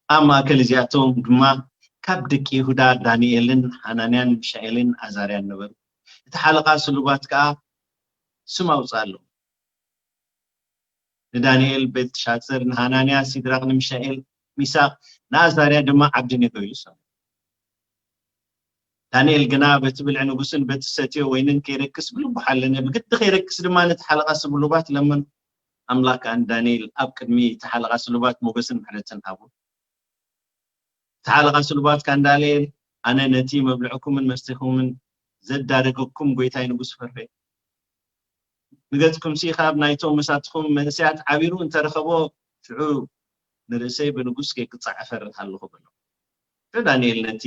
ኣብ ማእከል እዚኣቶም ድማ ካብ ደቂ ይሁዳ ዳንኤልን ሓናንያን ሚሻኤልን ኣዛርያን ነበሩ። እቲ ሓለቓ ስሉባት ከኣ ስም ኣውጽኣሎም። ንዳንኤል፣ ቤልትሻጽር፣ ንሃናንያ፣ ሲድራቅ፣ ንሚሻኤል፣ ሚሳቅ፣ ንኣዛርያ ድማ ዓብደኔጎ ኢሉ ሰምዩ። ዳንኤል ግና በቲ ብልዒ ንጉስን በቲ ዝሰትዮ ወይንን ከይረክስ ብልቡ ሓለነ። ብግዲ ከይረክስ ድማ ነቲ ሓለቓ ስሉባት ለመኖ። ኣምላኽ ከኣ ንዳንኤል ኣብ ቅድሚ እቲ ሓለቓ ስሉባት ሞገስን ምሕረትን ሃቦ። እቲ ሓለቓ ስሉባት ከኣ ንዳንኤል፣ ኣነ ነቲ መብልዕኩምን መስተኹምን ዘዳረገኩም ጐይታይ ንጉስ ፈርሄ። ንገጽኩምሲ ካብ ናይቶም መሳትኹም መንእሰያት ዓቢሩ እንተ ረኸቦ፣ ሽዑ ንርእሰይ ብንጉስ ከይቅጻዕ እፈርህ ኣለኹ በሎ። ሽዑ ዳንኤል ነቲ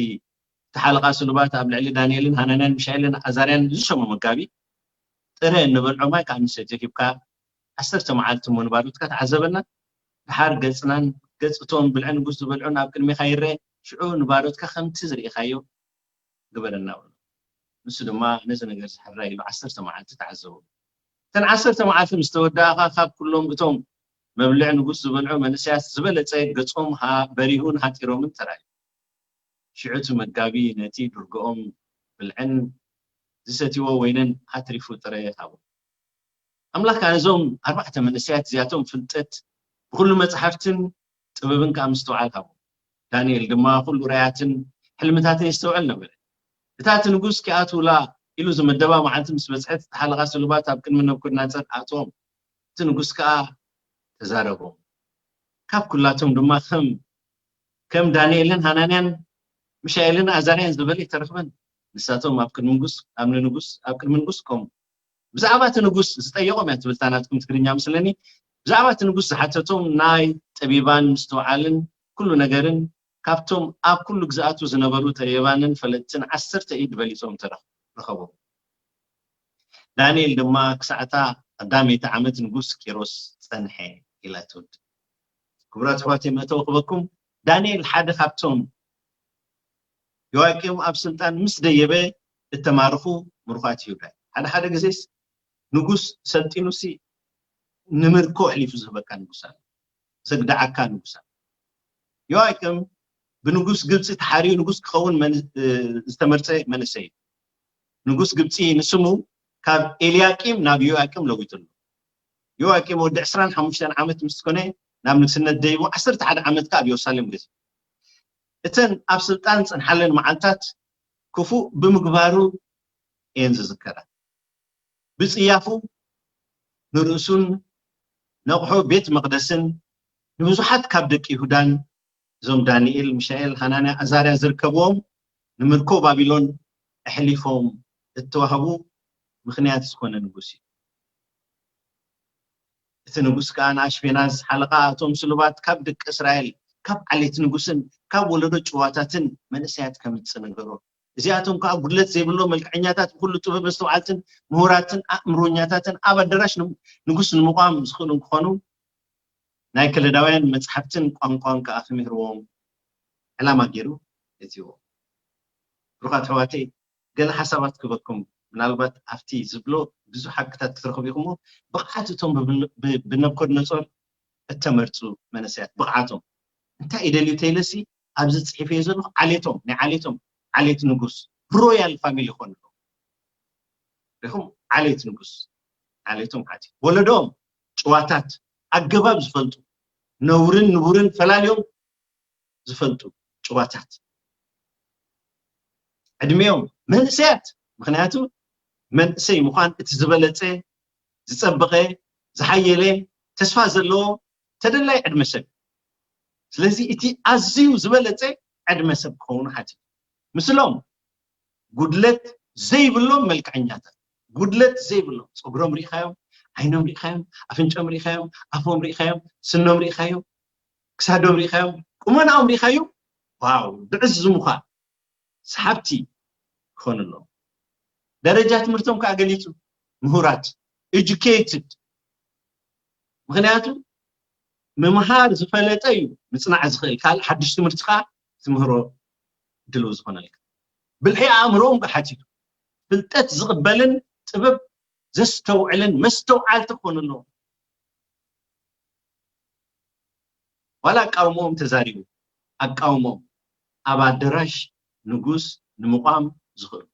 እቲ ሓለቓ ስሉባት ኣብ ልዕሊ ዳንኤልን ሃናንያን ሚሻኤልን ኣዛርያን ዝሸሞ መጋቢ፣ ጥረ እንበልዖ ማይ ከኣ ንሰትዮ ሂብካ፣ ዓሰርተ መዓልቲ እሞ ንባሮትካ ተዓዘበና። ደሓር ገጽናን ገጽ እቶም ብልዒ ንጉስ ዝበልዑን ኣብ ቅድሜኻ ይረአ፣ ሽዑ ንባሮትካ ከምቲ ዝርኢኻዮ ግበረና በሎ። ንሱ ድማ ነዚ ነገር ዝሕራይ ኢሉ ዓሰርተ መዓልቲ ተዓዘቦ። እተን ዓሰርተ መዓልቲ ምስ ተወደኣኻ፣ ካብ ኩሎም እቶም መብልዒ ንጉስ ዝበልዑ መንእሰያት ዝበለጸ ገጾም ሃ-፣ በሪሁን ሃጢሮምን ተራእዩ። ሽዑ እቲ መጋቢ ነቲ ድርገኦም ብልዕን ዝሰትይዎ ወይንን ኣትሪፉ ጥረ ሃቦም። ኣምላኽ ከኣ ነዞም ኣርባዕተ መንእሰያት እዚኣቶም ፍልጠት ብኹሉ መጻሕፍትን ጥበብን ከኣ ምስትውዓል ሃቦም። ዳንኤል ድማ ኩሉ ራእያትን ሕልምታትን የስተውዕል ነበረ። እታ እቲ ንጉስ ኪኣትውላ ኢሉ ዝመደባ መዓልቲ ምስ በጽሐት፣ እቲ ሓለቓ ስሉባት ኣብ ቅድሚ ነቡከድነጸር ኣእትዎም። እቲ ንጉስ ከኣ ተዛረቦም። ካብ ኩላቶም ድማ ከም፣ ከም ዳንኤልን ሃናንያን ሚሻኤልን ኣዛርያን ዝበለ ኣይተረኽበን። ንሳቶም ኣብ ቅድሚ ንጉስ፣ ኣብ ንንጉስ፣ ኣብ ቅድሚ ንጉስ ቆሙ። ብዛዕባ እቲ ንጉስ ዝጠየቖም እያ ትብል እታ ናትኩም ትግርኛ መስለኒ። ብዛዕባ እቲ ንጉስ ዝሓተቶም ናይ ጠቢባን ምስትውዓልን ኩሉ ነገርን ካብቶም ኣብ ኩሉ ግዝኣቱ ዝነበሩ ጠቢባንን ፈለጥትን ዓሰርተ ኢድ በሊጾም ተረኽ-፣ ረኸቦም። ዳንኤል ድማ ክሳዕ እታ ቀዳመይቲ ዓመት ንጉስ ቂሮስ ጸንሐ ኢላ ትውድእ። ክቡራት ኣሕዋተይ፣ መእተዊ ክበኩም፣ ዳንኤል ሓደ ካብቶም ዮዋቂም ኣብ ስልጣን ምስ ደየበ እተማርኹ ምሩኻት ይሁዳይ። ሓደ ሓደ ግዜስ ንጉስ ሰልጢኑሲ ንምርኮ ኣሕሊፉ ዝህበካ ንጉስ ኣሎ። ዘግዳዓካ ንጉስ ኣሎ። ዮኣቂም ብንጉስ ግብፂ ተሓርዩ ንጉስ ክኸውን መን- እ፣ ዝተመርፀ መንእሰይ እዩ። ንጉስ ግብፂ ንስሙ ካብ ኤልያቂም ናብ ዮኣቂም ለዊጡ ኣሎ። ዮኣቂም ወዲ ዕስራን ሓሙሽተን ዓመት ምስ ኮነ ናብ ንግስነት ደይቡ ዓሰርተ ሓደ ዓመት ከኣ ኣብ የሩሳሌም ገዚኡ። እተን ኣብ ስልጣን ዝጸንሓለን መዓልታት ክፉእ ብምግባሩ እየን ዝዝከራ። ብጽያፉ ንርእሱን ነቕሑ ቤት መቕደስን ንብዙሓት ካብ ደቂ ይሁዳን እዞም ዳንኤል፣ ሚሻኤል፣ ሃናንያ፣ ኣዛርያ ዝርከብዎም ንምርኮ ባቢሎን ኣሕሊፎም እተዋህቡ ምኽንያት ዝኾነ ንጉስ እዩ። እቲ ንጉስ ከኣ ንኣሽፔናዝ ሓለቓ እቶም ስሉባት ካብ ደቂ እስራኤል ካብ ዓሌት ንጉስን ካብ ወለዶ ጭዋታትን መንእሰያት ከምጽእ ነገሮ። እዚኣቶም ከኣ ጉድለት ዘይብሎም መልክዐኛታት ብኹሉ ጥበብ መስተውዓልትን ምሁራትን ኣእምሮኛታትን ኣብ ኣዳራሽ ን- ንጉስ ንምቋም ዝኽእሉ እንክኾኑ ናይ ከለዳውያን መጽሓፍትን ቋንቋን ከኣ ክምህርዎም ዕላማ ገይሩ እትዎ። ብሩኻት ኣሕዋተይ ገለ ሓሳባት ክበኩም ምናልባት ኣብቲ ዝብሎ ብዙሕ ሓቅታት ክትረኽቡ ኢኹም። ብቕዓት እቶም ብነብኮድነጾር እተመርጹ መነሰያት ብቕዓቶም እንታይ ይደልዩ ተይለሲ ኣብዚ ጽሒፈዮ ዘለኹ ዓሌቶም ናይ ዓሌቶም ዓሌት ንጉስ ሮያል ፋሚሊ ይኾኑ ኣለዉ። ሪኹም ዓሌት ንጉስ ዓሌቶም ሓቲ ወለዶም ጭዋታት ኣገባብ ዝፈልጡ ነውርን ንቡርን ፈላልዮም ዝፈልጡ ጭዋታት ዕድሜኦም መንእሰያት ምክንያቱ መንእሰይ ምዃን እቲ ዝበለፀ ዝፀበቐ ዝሓየለ ተስፋ ዘለዎ ተደላይ ዕድመ ሰብ ስለዚ እቲ ኣዝዩ ዝበለፀ ዕድመ ሰብ ክኸውን ሓትት ምስሎም ጉድለት ዘይብሎም መልክዐኛታት ጉድለት ዘይብሎም ፀጉሮም ርኢኻዮም ዓይኖም ርኢኻዮም ኣፍንጮም ርኢኻዮም ኣፎም ርኢኻዮም ስኖም ርኢኻዮም ክሳዶም ርኢኻዮም ቁመናኦም ርኢኻዮም ዋው ብዕዝሙኻ ሰሓብቲ ክኾኑ ኣለዎም ደረጃ ትምህርቶም ከዓ ገሊፁ ምሁራት educated ምክንያቱ ምምሃር ዝፈለጠ እዩ ምፅናዕ ዝኽእል ካልእ ሓድሽ ትምህርቲ ከዓ ትምህሮ ድልው ዝኾነልካ ብልሒ ኣእምሮኦም ሓቲቱ ፍልጠት ዝቕበልን ጥበብ ዘስተውዕልን መስተውዓልቲ ክኾኑ ኣለዎም ዋላ ኣቃውሞኦም ተዛሪቡ ኣቃውሞኦም ኣብ ኣደራሽ ንጉስ ንምቋም ዝኽእሉ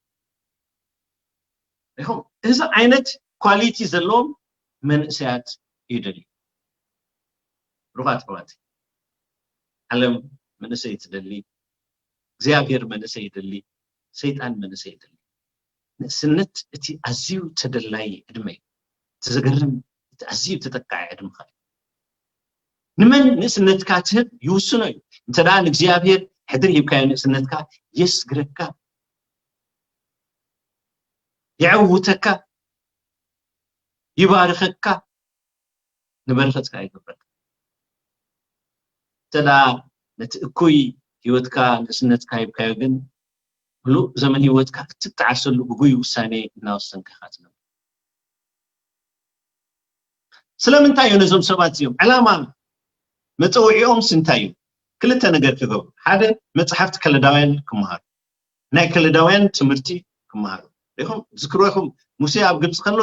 ኢኹም እዚ ዓይነት ኳሊቲ ዘለዎም መንእሰያት ይደልዩ ብሩኻት ኣሕዋት ዓለም መንእሰይ ትደሊ እግዚኣብሔር መንእሰይ ይደሊ ሰይጣን መንእሰይ ይደሊ ንእስነት እቲ ኣዝዩ ተደላይ ዕድመ እዩ እቲ ዘገርም እቲ ኣዝዩ ተጠቃዒ ዕድመኻ እዩ ንመን ንእስነትካ ትህብ ይውስኖ እዩ እንተ ደኣ ንእግዚኣብሔር ሕድሪ ሂብካዮ ንእስነትካ የስግረካ የዕውተካ ይባርኸካ ንበረኸት ከዓ ይገብረካ እንተ ደኣ ነቲ እኩይ ህይወትካ ንእስነትካ ሂብካዮ ግን ምሉእ ዘመን ህይወትካ ክትጣዓሰሉ ግጉይ ውሳኔ እናወሰንካ ኢኻ ትነብር ስለምንታይ እዩ ነዞም ሰባት እዚኦም ዕላማ መፀውዒኦም ስንታይ እዩ ክልተ ነገር ክገብሩ ሓደ መፅሓፍቲ ከለዳውያን ክመሃሩ ናይ ከለዳውያን ትምህርቲ ክመሃሩ ሪኹም ዝክርኩም ሙሴ ኣብ ግብፂ ከሎ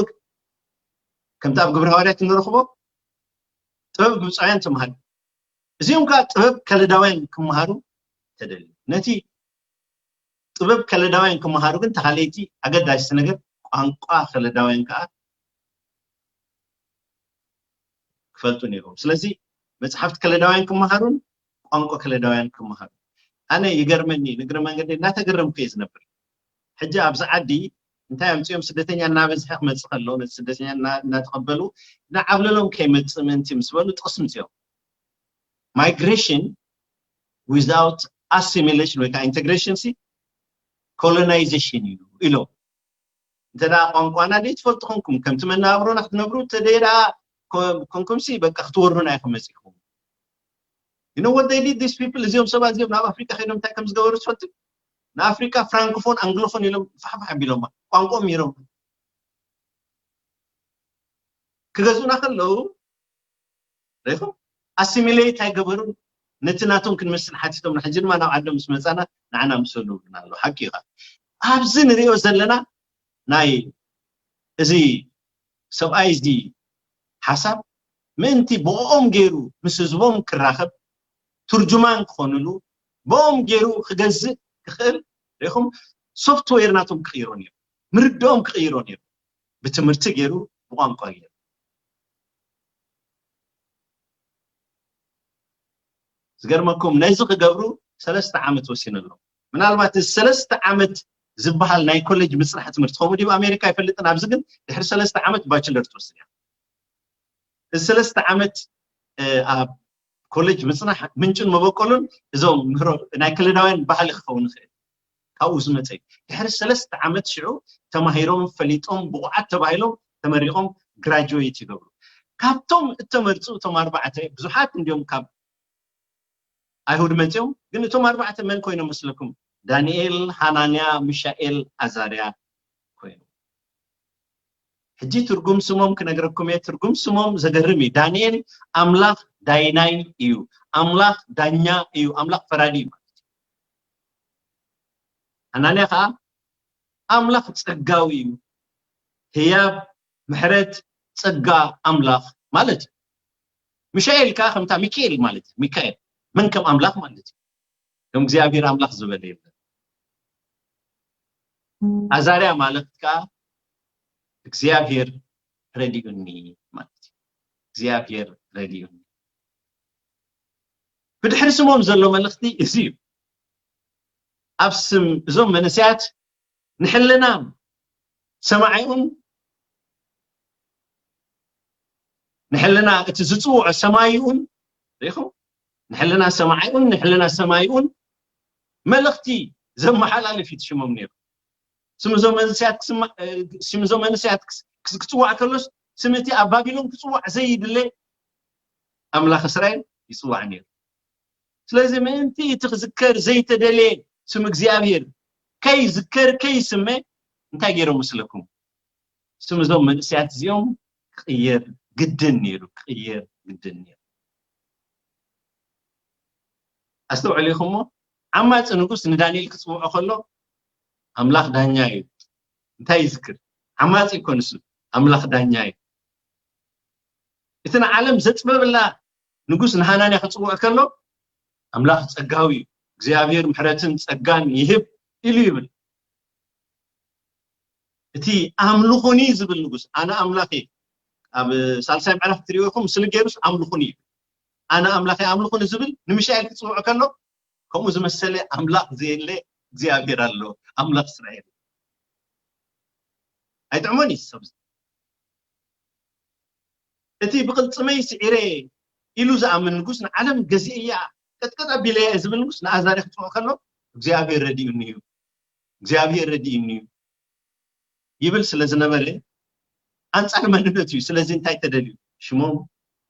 ከምቲ ኣብ ግብረ ሃዋርያት እንረኽቦ ጥበብ ግብፃውያን ተምሃሩ እዚኦም ከዓ ጥበብ ከለዳውያን ክመሃሩ ተደልዩ ነቲ ጥበብ ከለዳውያን ክመሃሩ ግን ተኻለይቲ ኣገዳሽቲ ነገር ቋንቋ ከለዳውያን ከዓ ክፈልጡ ነይሮም ስለዚ መፅሓፍቲ ከለዳውያን ክመሃሩን ቋንቋ ከለዳውያን ክመሃሩ ኣነ ይገርመኒ ንግሪ መንገዲ እናተገረምኩ እየ ዝነብር ሕጂ ኣብዚ ዓዲ እንታይ ኣምፅኦም ስደተኛ እናበዝሐ ክመፅእ ከሎ ነቲ ስደተኛ እናተቐበሉ ንዓብለሎም ከይመፅእ ምእንቲ ምስ በሉ ጥቕሲ ምፅኦም migration without assimilation ወይ ከዓ integration ሲ colonization እዩ ኢሎም እንተ ደኣ ቋንቋና ደይ ትፈልጡ ኮንኩም ከምቲ መናብሮና ክትነብሩ እንተ ደይ ደኣ ኮንኩም ሲ በቃ ክትወሩና ኢኹም መፂኹም you know what they did these people እዚኦም ሰባት እዚኦም ናብ ኣፍሪካ ከይዶም እንታይ ከም ዝገበሩ ትፈልጡ ንኣፍሪካ ፍራንኮፎን ኣንግሎፎን ኢሎም ፋሕፋሕ ኣቢሎማ ቋንቋኦም ይሮም ክገዝኡና ከለዉ ሪኹም ኣሲሚሌት ኣይገበሩን ነቲ ናቶም ክንመስል ሓቲቶም ሕጂ ድማ ናብ ዓዶም ምስ መፃና ንዓና ምሰሉ ብና ኣሎ ሓቂ እዩ ኣብዚ ንሪኦ ዘለና ናይ እዚ ሰብኣይ እዚ ሓሳብ ምእንቲ ብኦም ገይሩ ምስ ህዝቦም ክራኸብ፣ ትርጁማን ክኾንሉ፣ ብኦም ገይሩ ክገዝእ ክኽእል ሪኹም፣ ሶፍትዌር ናቶም ክቕይሮ ነይሩ፣ ምርድኦም ክቕይሮ ነይሩ፣ ብትምህርቲ ገይሩ፣ ብቋንቋ ገይሩ። ዝገርመኩም፣ ነዚ ክገብሩ ሰለስተ ዓመት ወሲኑ ኣሎ። ምናልባት እዚ ሰለስተ ዓመት ዝበሃል ናይ ኮሌጅ ምፅናሕ ትምህርቲ ከምኡ ድዩ ኣብ ኣሜሪካ ይፈልጥን፣ ኣብዚ ግን ድሕሪ ሰለስተ ዓመት ባችለር ትወስድ እያ። እዚ ሰለስተ ዓመት ኣብ ኮሌጅ ምፅናሕ ምንጭን መበቆሉን እዞም ምህሮ ናይ ከለዳውያን ባህሊ ክኸውን ይኽእል፣ ካብኡ ዝመፀ እዩ። ድሕሪ ሰለስተ ዓመት ሽዑ ተማሂሮም ፈሊጦም ብቑዓት ተባሂሎም ተመሪቖም ግራጁዌት ይገብሩ። ካብቶም እተመርፁ እቶም ኣርባዕተ ብዙሓት እንዲዮም ካብ ኣይሁድ መፅኦም፣ ግን እቶም ኣርባዕተ መን ኮይኖም መስለኩም? ዳንኤል፣ ሃናንያ፣ ሚሻኤል፣ ኣዛርያ ኮይኑ። ሕጂ ትርጉም ስሞም ክነግረኩም እየ። ትርጉም ስሞም ዘገርም እዩ። ዳንኤል ኣምላኽ ዳይናይ እዩ፣ ኣምላኽ ዳኛ እዩ፣ ኣምላኽ ፈራዲ እዩ ማለት እዩ። ኣናንያ ከዓ ኣምላኽ ጸጋዊ እዩ፣ ህያብ፣ ምሕረት፣ ጸጋ ኣምላኽ ማለት እዩ። ሚሻኤል ከዓ ከምታ ሚካኤል ማለት እዩ። ሚካኤል መን ከም ኣምላኽ ማለት እዩ። ከም እግዚኣብሔር ኣምላኽ ዝበለ የለን። ኣዛርያ ማለት ከዓ እግዚኣብሔር ረዲኡኒ ማለት እዩ። እግዚኣብሔር ረዲኡኒ። ብድሕሪ ስሞም ዘሎ መልእኽቲ እዚ እዩ። ኣብ ስም እዞም መንእሰያት ንሕልና ሰማዒኡን ንሕልና እቲ ዝፅውዖ ሰማይኡን ሪኹም ንሕልና ሰማዒኡን ንሕልና ሰማይኡን መልእኽቲ ዘመሓላልፍ እዩ ሽሞም ነይሩ። ስም እዞም መንእሰያት ክስማ- እ፣ ስም እዞም መንእሰያት ክስ- ክስ- ክፅዋዕ ከሎስ ስም እቲ ኣብ ባቢሎን ክፅዋዕ ዘይድለ ኣምላኽ እስራኤል ይፅዋዕ ነይሩ። ስለዚ ምእንቲ እቲ ክዝከር ዘይተደልየ ስም እግዚኣብሔር ከይዝከር ከይስመ እንታይ ገይሮም መስለኩም? ስም እዞም መንእሰያት እዚኦም ክቕየር ግድን ነይሩ፣ ክቕየር ግድን ነይሩ። ኣስተውዕሉ ኢኹሞ? ዓማፂ ንጉስ ንዳንኤል ክፅውዖ ከሎ ኣምላኽ ዳኛ እዩ። እንታይ ይዝክር? ዓማፂ እኮ ንሱ ኣምላኽ ዳኛ እዩ። እቲ ንዓለም ዘፅበብላ ንጉስ ንሃናንያ ክፅውዖ ከሎ ኣምላኽ ፀጋዊ እዩ፣ እግዚኣብሔር ምሕረትን ፀጋን ይህብ ኢሉ ይብል። እቲ ኣምልኹኒ ዝብል ንጉስ ኣነ ኣምላኽ እየ። ኣብ ሳልሳይ ምዕራፍ ትሪእኹም ስለ ገይሩስ ኣምልኹኒ ይብል። ኣነ ኣምላኽ እየ ኣምልኹኒ ዝብል ንሚሻኤል ክፅውዖ ከሎ ከምኡ ዝመሰለ ኣምላኽ ዘየለ እግዚኣብሔር ኣሎ፣ ኣምላኽ እስራኤል። ኣይጥዕሞን እዩ ሰብ። እቲ ብቕልፅመይ ስዒረ ኢሉ ዝኣምን ንጉስ ንዓለም ገዚእያ ቀጥቀጥ ኣቢለያ ዝብል ንጉስ ንኣዛርያ ክፅውዖ ከሎ እግዚኣብሔር ረዲኡኒ እዩ፣ እግዚኣብሔር ረዲኡኒ እዩ ይብል ስለ ዝነበረ ኣንፃር መንነቱ እዩ። ስለዚ እንታይ ተደልዩ? ሽሞም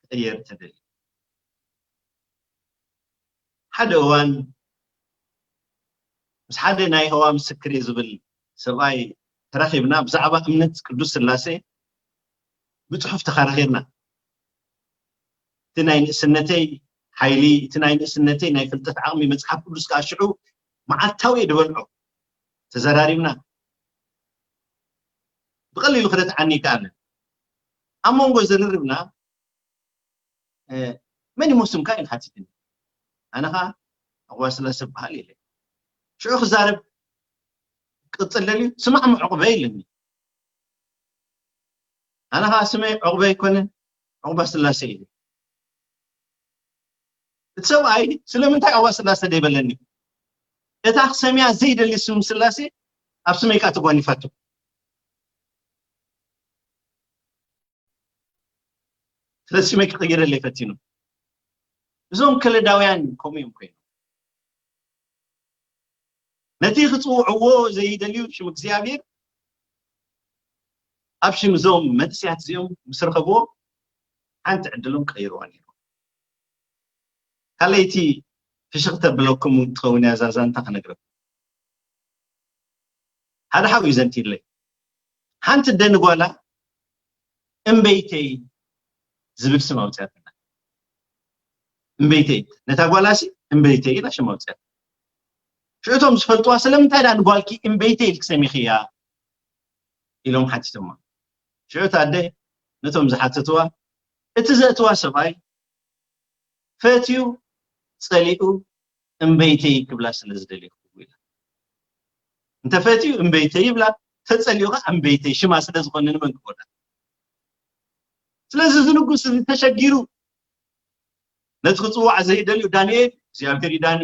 ክቕየር ተደልዩ። ሓደ እዋን ምስ ሓደ ናይ የሆዋ ምስክር እየ ዝብል ሰብኣይ ተራኺብና ብዛዕባ እምነት ቅዱስ ስላሴ ብፅሑፍ ተኸራኺርና። እቲ ናይ ንእስነተይ ሓይሊ፣ እቲ ናይ ንእስነተይ ናይ ፍልጠት ዓቕሚ መፅሓፍ ቅዱስ ከዓ ሽዑ መዓልታዊ እየ ድበልዖ። ተዘራሪብና። ብቐሊሉ ክረትዓኒ ይከኣልን። ኣብ መንጎ ዝርርብና መን ይሞ ስምካ ኢሉ ሓቲትኒ። ኣነ ከዓ ዕቑባ ስላሰ ዝበሃል ኢለ ሽዑ ክዛረብ ቅፅል ደልዩ ስማዕ እሞ ዕቑበ ኢለኒ። ኣነ ከዓ ስመይ ዕቑበ ኣይኮነን ዕቑባ ስላሰ ኢለ። እቲ ሰብኣይ ስለምንታይ ዕቑባ ስላሰ ደይበለኒ? እታ ክሰምያ ዘይደሊ ስም ስላሴ ኣብ ስመይ ከዓ ተጓኒፋቶ። ስለዚ ሽመይ ክቕይረለይ ፈቲኑ። እዞም ከለዳውያን ከምኡ እዮም ኮይኖም። ነቲ ክፅውዕዎ ዘይደልዩ ሽም እግዚኣብሔር ኣብ ሽም እዞም መንእሰያት እዚኦም ምስ ረኸብዎ ሓንቲ ዕድሎም ቀይርዋ ነይሩ። ካልኣይቲ ፍሽኽ ተብለኩም ትኸውን እያ እዛ ዛንታ ክነግረኩም። ሓደ ሓው እዩ ዘንትይለይ። ሓንቲ ኣደ ንጓላ እምበይተይ ዝብል ስም ኣውፅኣትና። እምበይተይ ነታ ጓላሲ እምበይተይ ኢላ ሽም ኣውፅኣት። ሽዑቶም ዝፈልጥዋ ስለምንታይ ዳ ንጓልኪ እምበይተይ ኢልክ ሰሚኽያ? ኢሎም ሓቲቶማ። ሽዑ እታ ኣደ ነቶም ዝሓተትዋ፣ እቲ ዘእትዋ ሰብኣይ ፈትዩ ጸሊኡ እምበይተይ ክብላ ስለ ዝደልዩ ኢላ። እንተፈትዩ እምበይተይ ይብላ፣ ተጸሊኡ ኸዓ እምበይተይ ሽማ ስለ ዝኾነ ንመን ክጎዳ? ስለዚ እዚ ንጉስ እዚ ተሸጊሩ ነቲ ክጽዋዕ ዘይደልዩ ዳንኤል እግዚኣብሔር ይዳኒ።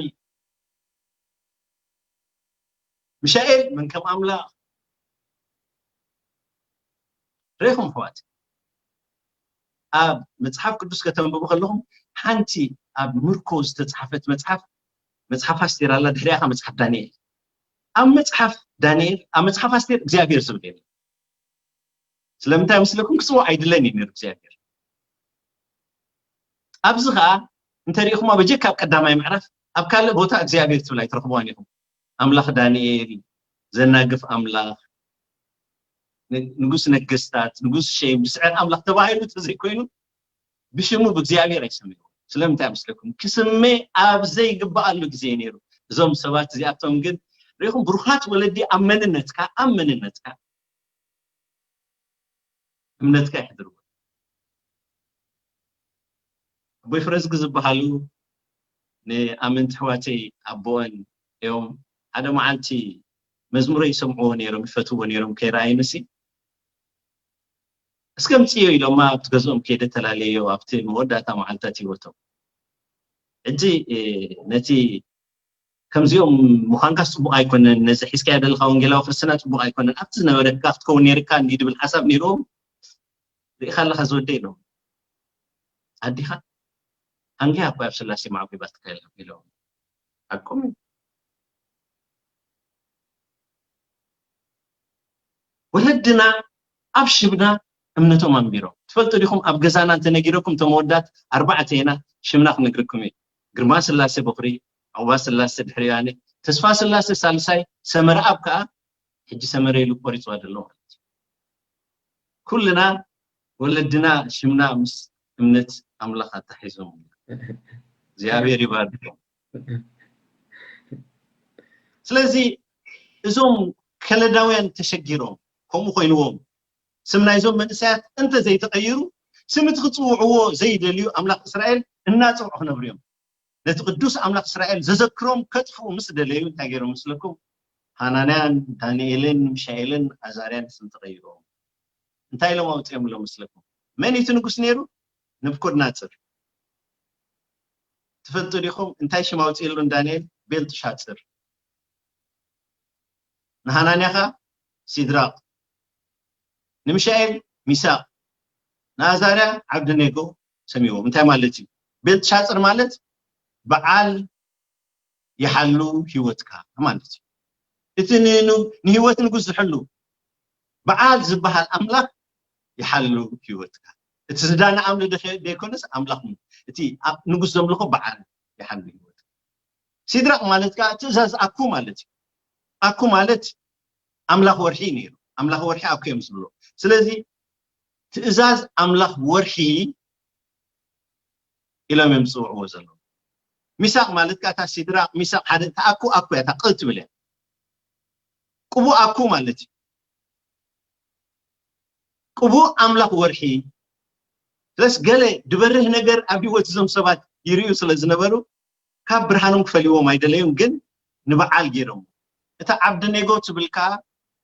ሚሻኤል መን ከም ኣምላኽ ርኢኹም ኣሕዋት። ኣብ መጽሓፍ ቅዱስ ከተንብቡ ከለኹም ሓንቲ ኣብ ምርኮ ዝተጻሕፈት መጽሓፍ፣ መጽሓፍ ኣስቴር ኣላ፣ ድሕሪኣ ኸዓ መጽሓፍ ዳንኤል። ኣብ መጽሓፍ ዳንኤል ኣብ መጽሓፍ ኣስቴር እግዚኣብሔር ዝብል የለን። ስለምንታይ መስለኩም? ክጽዋዕ ኣይድለን እዩ ነይሩ እግዚኣብሔር። ኣብዚ ኸዓ እንተሪኢኹማ በጀካ ኣብ ቀዳማይ ምዕራፍ ኣብ ካልእ ቦታ እግዚኣብሔር ትብል ኣይትረኽብዋን ኢኹም። ኣምላኽ ዳንኤል፣ ዘናግፍ ኣምላኽ፣ ንጉስ ነገስታት፣ ንጉስ ሸይም ዝስዕር ኣምላኽ ተባሂሉ እንተዘይኮይኑ ብሽሙ ብእግዚኣብሔር ኣይሰምይዎ። ስለምንታይ መስለኩም? ክስመ ኣብ ዘይግበኣሉ ግዜ ነይሩ። እዞም ሰባት እዚኣቶም ግን ርኢኹም፣ ብሩኻት ወለዲ ኣብ መንነትካ ኣብ መንነትካ እምነትካ ይሕድርዎ። ኣቦይ ፍረዝጊ ዝበሃሉ ንኣመንቲ ኣሕዋተይ ኣቦኦን እዮም። ሓደ መዓልቲ መዝሙረይ ይሰምዕዎ ነይሮም፣ ይፈትዎ ነይሮም ከይረኣዩንሲ፣ እስከ ምፅዮ ኢሎማ ኣብቲ ገዝኦም ከይደ ተላለዮ ኣብቲ መወዳእታ መዓልታት ህይወቶም። ሕጂ ነቲ ከምዚኦም ምዃንካ ጽቡቕ ኣይኮነን፣ ነዚ ሒዝካዮ ዘለኻ ወንጌላዊ ክርስትና ጽቡቕ ኣይኮነን፣ ኣብቲ ዝነበረካ ክትከውን ነይርካ እንዲ ድብል ሓሳብ ነይርዎም። ርኢኻ ኣለኻ ዝወደይ ኢሎም፣ ኣዲኻ ኣንጊያ እኮ ኣብ ስላሴ ማዕቂባትካ ኢሎም ኢሎም። ሓቆም እዩ። ወለድና ኣብ ሽምና እምነቶም ኣንቢሮም። ትፈልጡ ዲኹም? ኣብ ገዛና እንተነጊረኩም፣ እቶም ኣወዳት ኣርባዕተ ኢና፣ ሽምና ክነግረኩም እዩ። ግርማ ስላሴ በኹሪ፣ ዑቕባ ስላሴ ድሕሪያኒ፣ ተስፋ ስላሴ ሳልሳይ፣ ሰመረ ኣብ ከኣ ሕጂ ሰመረ ኢሉ ቆሪጽዋ ዘሎ ማለት እዩ። ኩልና ወለድና ሽምና ምስ እምነት ኣምላኽ ኣታሒዞም። እግዚኣብሔር ይባርኮም። ስለዚ እዞም ከለዳውያን ተሸጊሮም ከምኡ ኮይንዎም፣ ስም ናይዞም መንእሰያት እንተ ዘይተቐይሩ፣ ስም እቲ ክጽውዕዎ ዘይደልዩ ኣምላኽ እስራኤል እናጸውዑ ክነብሩ እዮም። ነቲ ቅዱስ ኣምላኽ እስራኤል ዘዘክሮም ከጥፍኡ ምስ ደለዩ እንታይ ገይሮም መስለኩም? ሃናንያን ዳንኤልን ሚሻኤልን ኣዛርያን ስም ተቐይሮም እንታይ ኢሎም ኣውጺኦምሎም መስለኩም? መን እዩ እቲ ንጉስ ነይሩ? ነብኮድናጽር። ትፈልጡ ዲኹም እንታይ ሽም ኣውጺእሉ ንዳንኤል? ቤልጥሻጽር። ንሃናንያ ኸኣ ሲድራቅ፣ ንሚሻኤል ሚሳቅ፣ ንኣዛርያ ዓብደኔጎ ሰሚዎም። እንታይ ማለት እዩ? ቤልጥሻጽር ማለት በዓል ይሓሉ ህይወትካ ማለት እዩ። እቲ ን-፣ ን-፣ ንህይወት ንጉስ ዝሕሉ በዓል ዝበሃል ኣምላኽ ይሓሉ ህይወትካ። እቲ ዝዳነ ኣምሊ ደኸ-፣ ደይኮነስ ኣምላኽ ሙ-፣ እቲ ኣብ ንጉስ ዘምልኾ በዓል ይሓሉ ህይወትካ። ሲድራቅ ማለት ከኣ ትእዛዝ ኣኩ ማለት እዩ። ኣኩ ማለት ኣምላኽ ወርሒ ነይሩ። ኣምላኽ ወርሒ ኣኩ እዮም ዝብሎ። ስለዚ ትእዛዝ ኣምላኽ ወርሒ ኢሎም እዮም ዝጽውዕዎ ዘለዉ። ሚሳቅ ማለት ከኣ እታ ሲድራቅ፣ ሚሳቅ ሓደ፣ እታ ኣኩ ኣኩ እያ፣ እታ ቅ ትብል እያ። ቅቡእ ኣኩ ማለት እዩ። ቅቡእ ኣምላኽ ወርሒ። ስለስ ገለ ድበርህ ነገር ኣብ ህይወት እዞም ሰባት ይርእዩ ስለ ዝነበሩ፣ ካብ ብርሃኖም ክፈልይዎም ኣይደለዩን፣ ግን ንበዓል ገይሮም። እታ ዓብደኔጎ ትብል ከኣ፣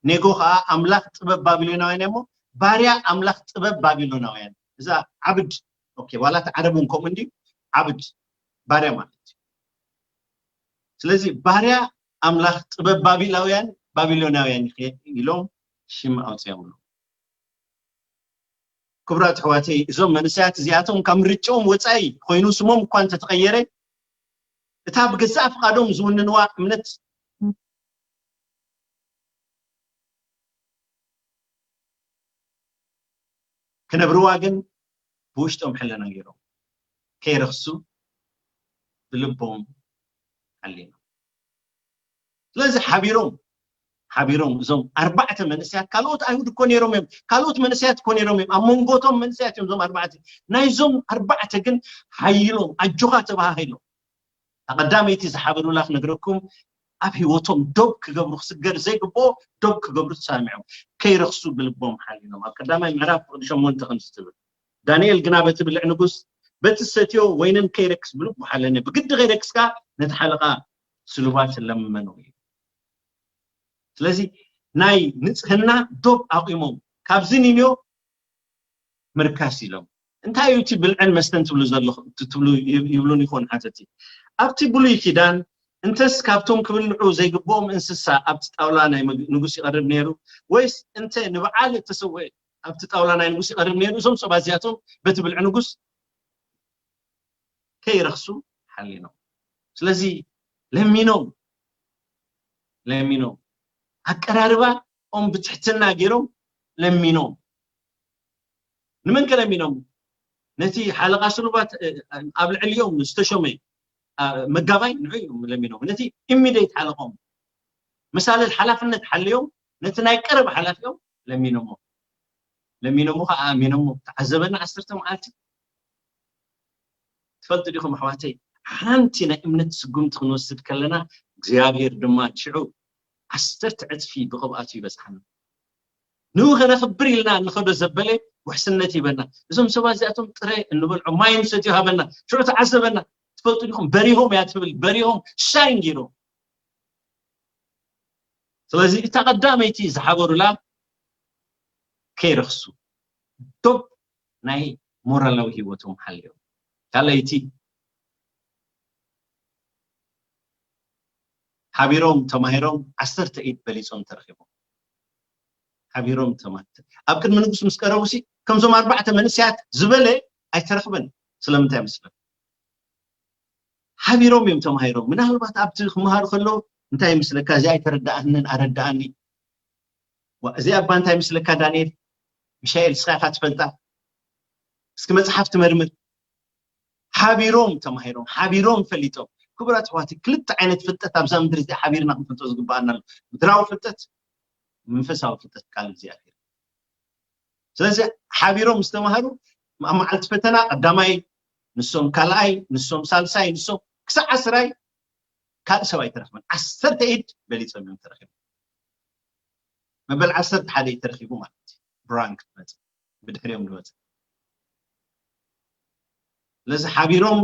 ኔጎ ከኣ ኣምላኽ ጥበብ ባቢሎናውያን እሞ፣ ባርያ ኣምላኽ ጥበብ ባቢሎናውያን። እዛ ዓብድ፣ ኦኬ፣ ዋላ እቲ ዓረብ እውን ከምኡ እንድዩ፣ ዓብድ፣ ባርያ ማለት እዩ። ስለዚ ባርያ ኣምላኽ ጥበብ ባቢላውያን፣ ባቢሎናውያን ኢኸ ኢሎም ሽም ኣውጺኦምሉ። ክቡራት ኣሕዋተይ፣ እዞም መንእሰያት እዚኣቶም ካብ ምርጫኦም ወጻኢ ኮይኑ ስሞም እኳ እንተተቐየረ፣ እታ ብገዛእ ፍቓዶም ዝውንንዋ እምነት ክነብርዋ ግን ብውሽጦም ሕልና ገይሮም ከይረኽሱ ብልቦም ሓሊኖም። ስለዚ ሓቢሮም፣ ሓቢሮም እዞም ኣርባዕተ መንእሰያት፣ ካልኦት ኣይሁድ እኮ ነይሮም እዮም፣ ካልኦት መንእሰያት እኮ ነይሮም እዮም፣ ኣብ መንጎቶም መንእሰያት እዮም እዞም ኣርባዕተ። ናይዞም ኣርባዕተ ግን ሓይሎም፣ ኣጆኻ ተባሃሂሎም። እታ ቀዳመይቲ ዝሓበሩላ ክነግረኩም፣ ኣብ ህይወቶም ዶብ ክገብሩ፣ ክስገር ዘይግብኦ ዶብ ክገብሩ ተሳሚዖም፣ ከይረኽሱ ብልቦም ሓሊኖም። ኣብ ቀዳማይ ምዕራፍ ፍቕዲ ሸሞንተ ከምዚ ትብል፣ ዳንኤል ግና በቲ ብልዕ ንጉስ፣ በቲ ሰትዮ ወይንን ከይረክስ ብልቡ ሓለነ። ብግዲ ከይረክስካ ነቲ ሓለቓ ስሉባት ለመኖ እዩ። ስለዚ ናይ ንጽህና ዶብ ኣቑሞም ካብዚ ኒንዮ ምርካስ ኢሎም። እንታይ እዩ እቲ ብልዕን መስተን ትብሉ ዘለኹ ትብሉ ይብሉን ይኾን ሓተቲ። ኣብቲ ብሉይ ኪዳን እንተስ ካብቶም ክብልዑ ዘይግብኦም እንስሳ ኣብቲ ጣውላ ናይ ንጉስ ይቐርብ ነይሩ፣ ወይስ እንተ ንበዓል እተሰውአ ኣብቲ ጣውላ ናይ ንጉስ ይቐርብ ነይሩ? እዞም ሰባት እዚኣቶም በቲ ብልዒ ንጉስ ከይረኽሱ ሓሊኖም። ስለዚ ለሚኖም ለሚኖም ኣቀራርባኦም ብትሕትና ገይሮም ለሚኖም። ንመን ከለሚኖም? ነቲ ሓለቓ ስሉባት ኣብ ልዕሊኦም ዝተሾመ መጋባይ ንዑ እዮም ለሚኖም። ነቲ ኢሚዴት ሓለቆም መሳለል ሓላፍነት ሓልዮም ነቲ ናይ ቀረብ ሓላፊኦም ለሚኖሞ ለሚኖሞ ከዓ ኣሚኖሞ ተዓዘበና ዓሰርተ መዓልቲ። ትፈልጡ ዲኹም ኣሕዋተይ፣ ሓንቲ ናይ እምነት ስጉምቲ ክንወስድ ከለና እግዚኣብሔር ድማ ሽዑ ዓሰርተ ዕፅፊ ብቕብኣቱ ይበፅሓና። ንኡ ከነኽብር ኢልና እንኸዶ ዘበለ ውሕስነት ይበና። እዞም ሰባት እዚኣቶም ጥረ እንበልዖ ማይ ንሰትዮ ሃበና። ሽዑ ተዓዘበና። ትፈልጡ ዲኹም በሪሆም እያ ትብል፣ በሪሆም ሻይን ገይሮም። ስለዚ እታ ቀዳመይቲ ዝሓበሩላ ከይረኽሱ ዶብ ናይ ሞራላዊ ህይወቶም ሓልዮም። ካልኣይቲ ሓቢሮም ተማሂሮም ዓሰርተ ኢድ በሊጾም ተረኺቦም። ሓቢሮም ተማሂሮም ኣብ ቅድሚ ንጉስ ምስ ቀረቡ ሲ ከምዞም ኣርባዕተ መንእሰያት ዝበለ ኣይተረኽበን። ስለምንታይ መስለኩም? ሓቢሮም እዮም ተማሂሮም። ምናልባት ኣብቲ ክመሃሩ ከለዉ እንታይ ይመስለካ? እዚ ኣይተረዳኣንን ኣረዳኣኒ። ዋ፣ እዚ ኣባ እንታይ ይመስለካ ዳንኤል? ሚሻኤል እስኻ ኢኻ ትፈልጣ። እስኪ መጽሓፍ ትመርምር። ሓቢሮም ተማሂሮም፣ ሓቢሮም ፈሊጦም። ክቡራት ኣሕዋት፣ ክልተ ዓይነት ፍልጠት ኣብዛ ምድሪ እዚኣ ሓቢርና ክንፈልጦ ዝግባኣና ኣሎ። ምድራዊ ፍልጠት፣ መንፈሳዊ ፍልጠት ቃል እግዚኣብሔር። ስለዚ ሓቢሮም ዝተማሃሩ ኣብ መዓልቲ ፈተና ቀዳማይ ንሶም ካልኣይ ንሶም ሳልሳይ ንሶም ክሳዕ ዓስራይ ካልእ ሰብ ኣይተረኽበን። ዓሰርተ ኢድ በሊጾም እዮም ተረኺቦም። መበል ዓሰርተ ሓደ እዩ ተረኺቡ ማለት እዩ። ብራንክ ትመጽእ ብድሕሪኦም ዝወጽእ። ስለዚ ሓቢሮም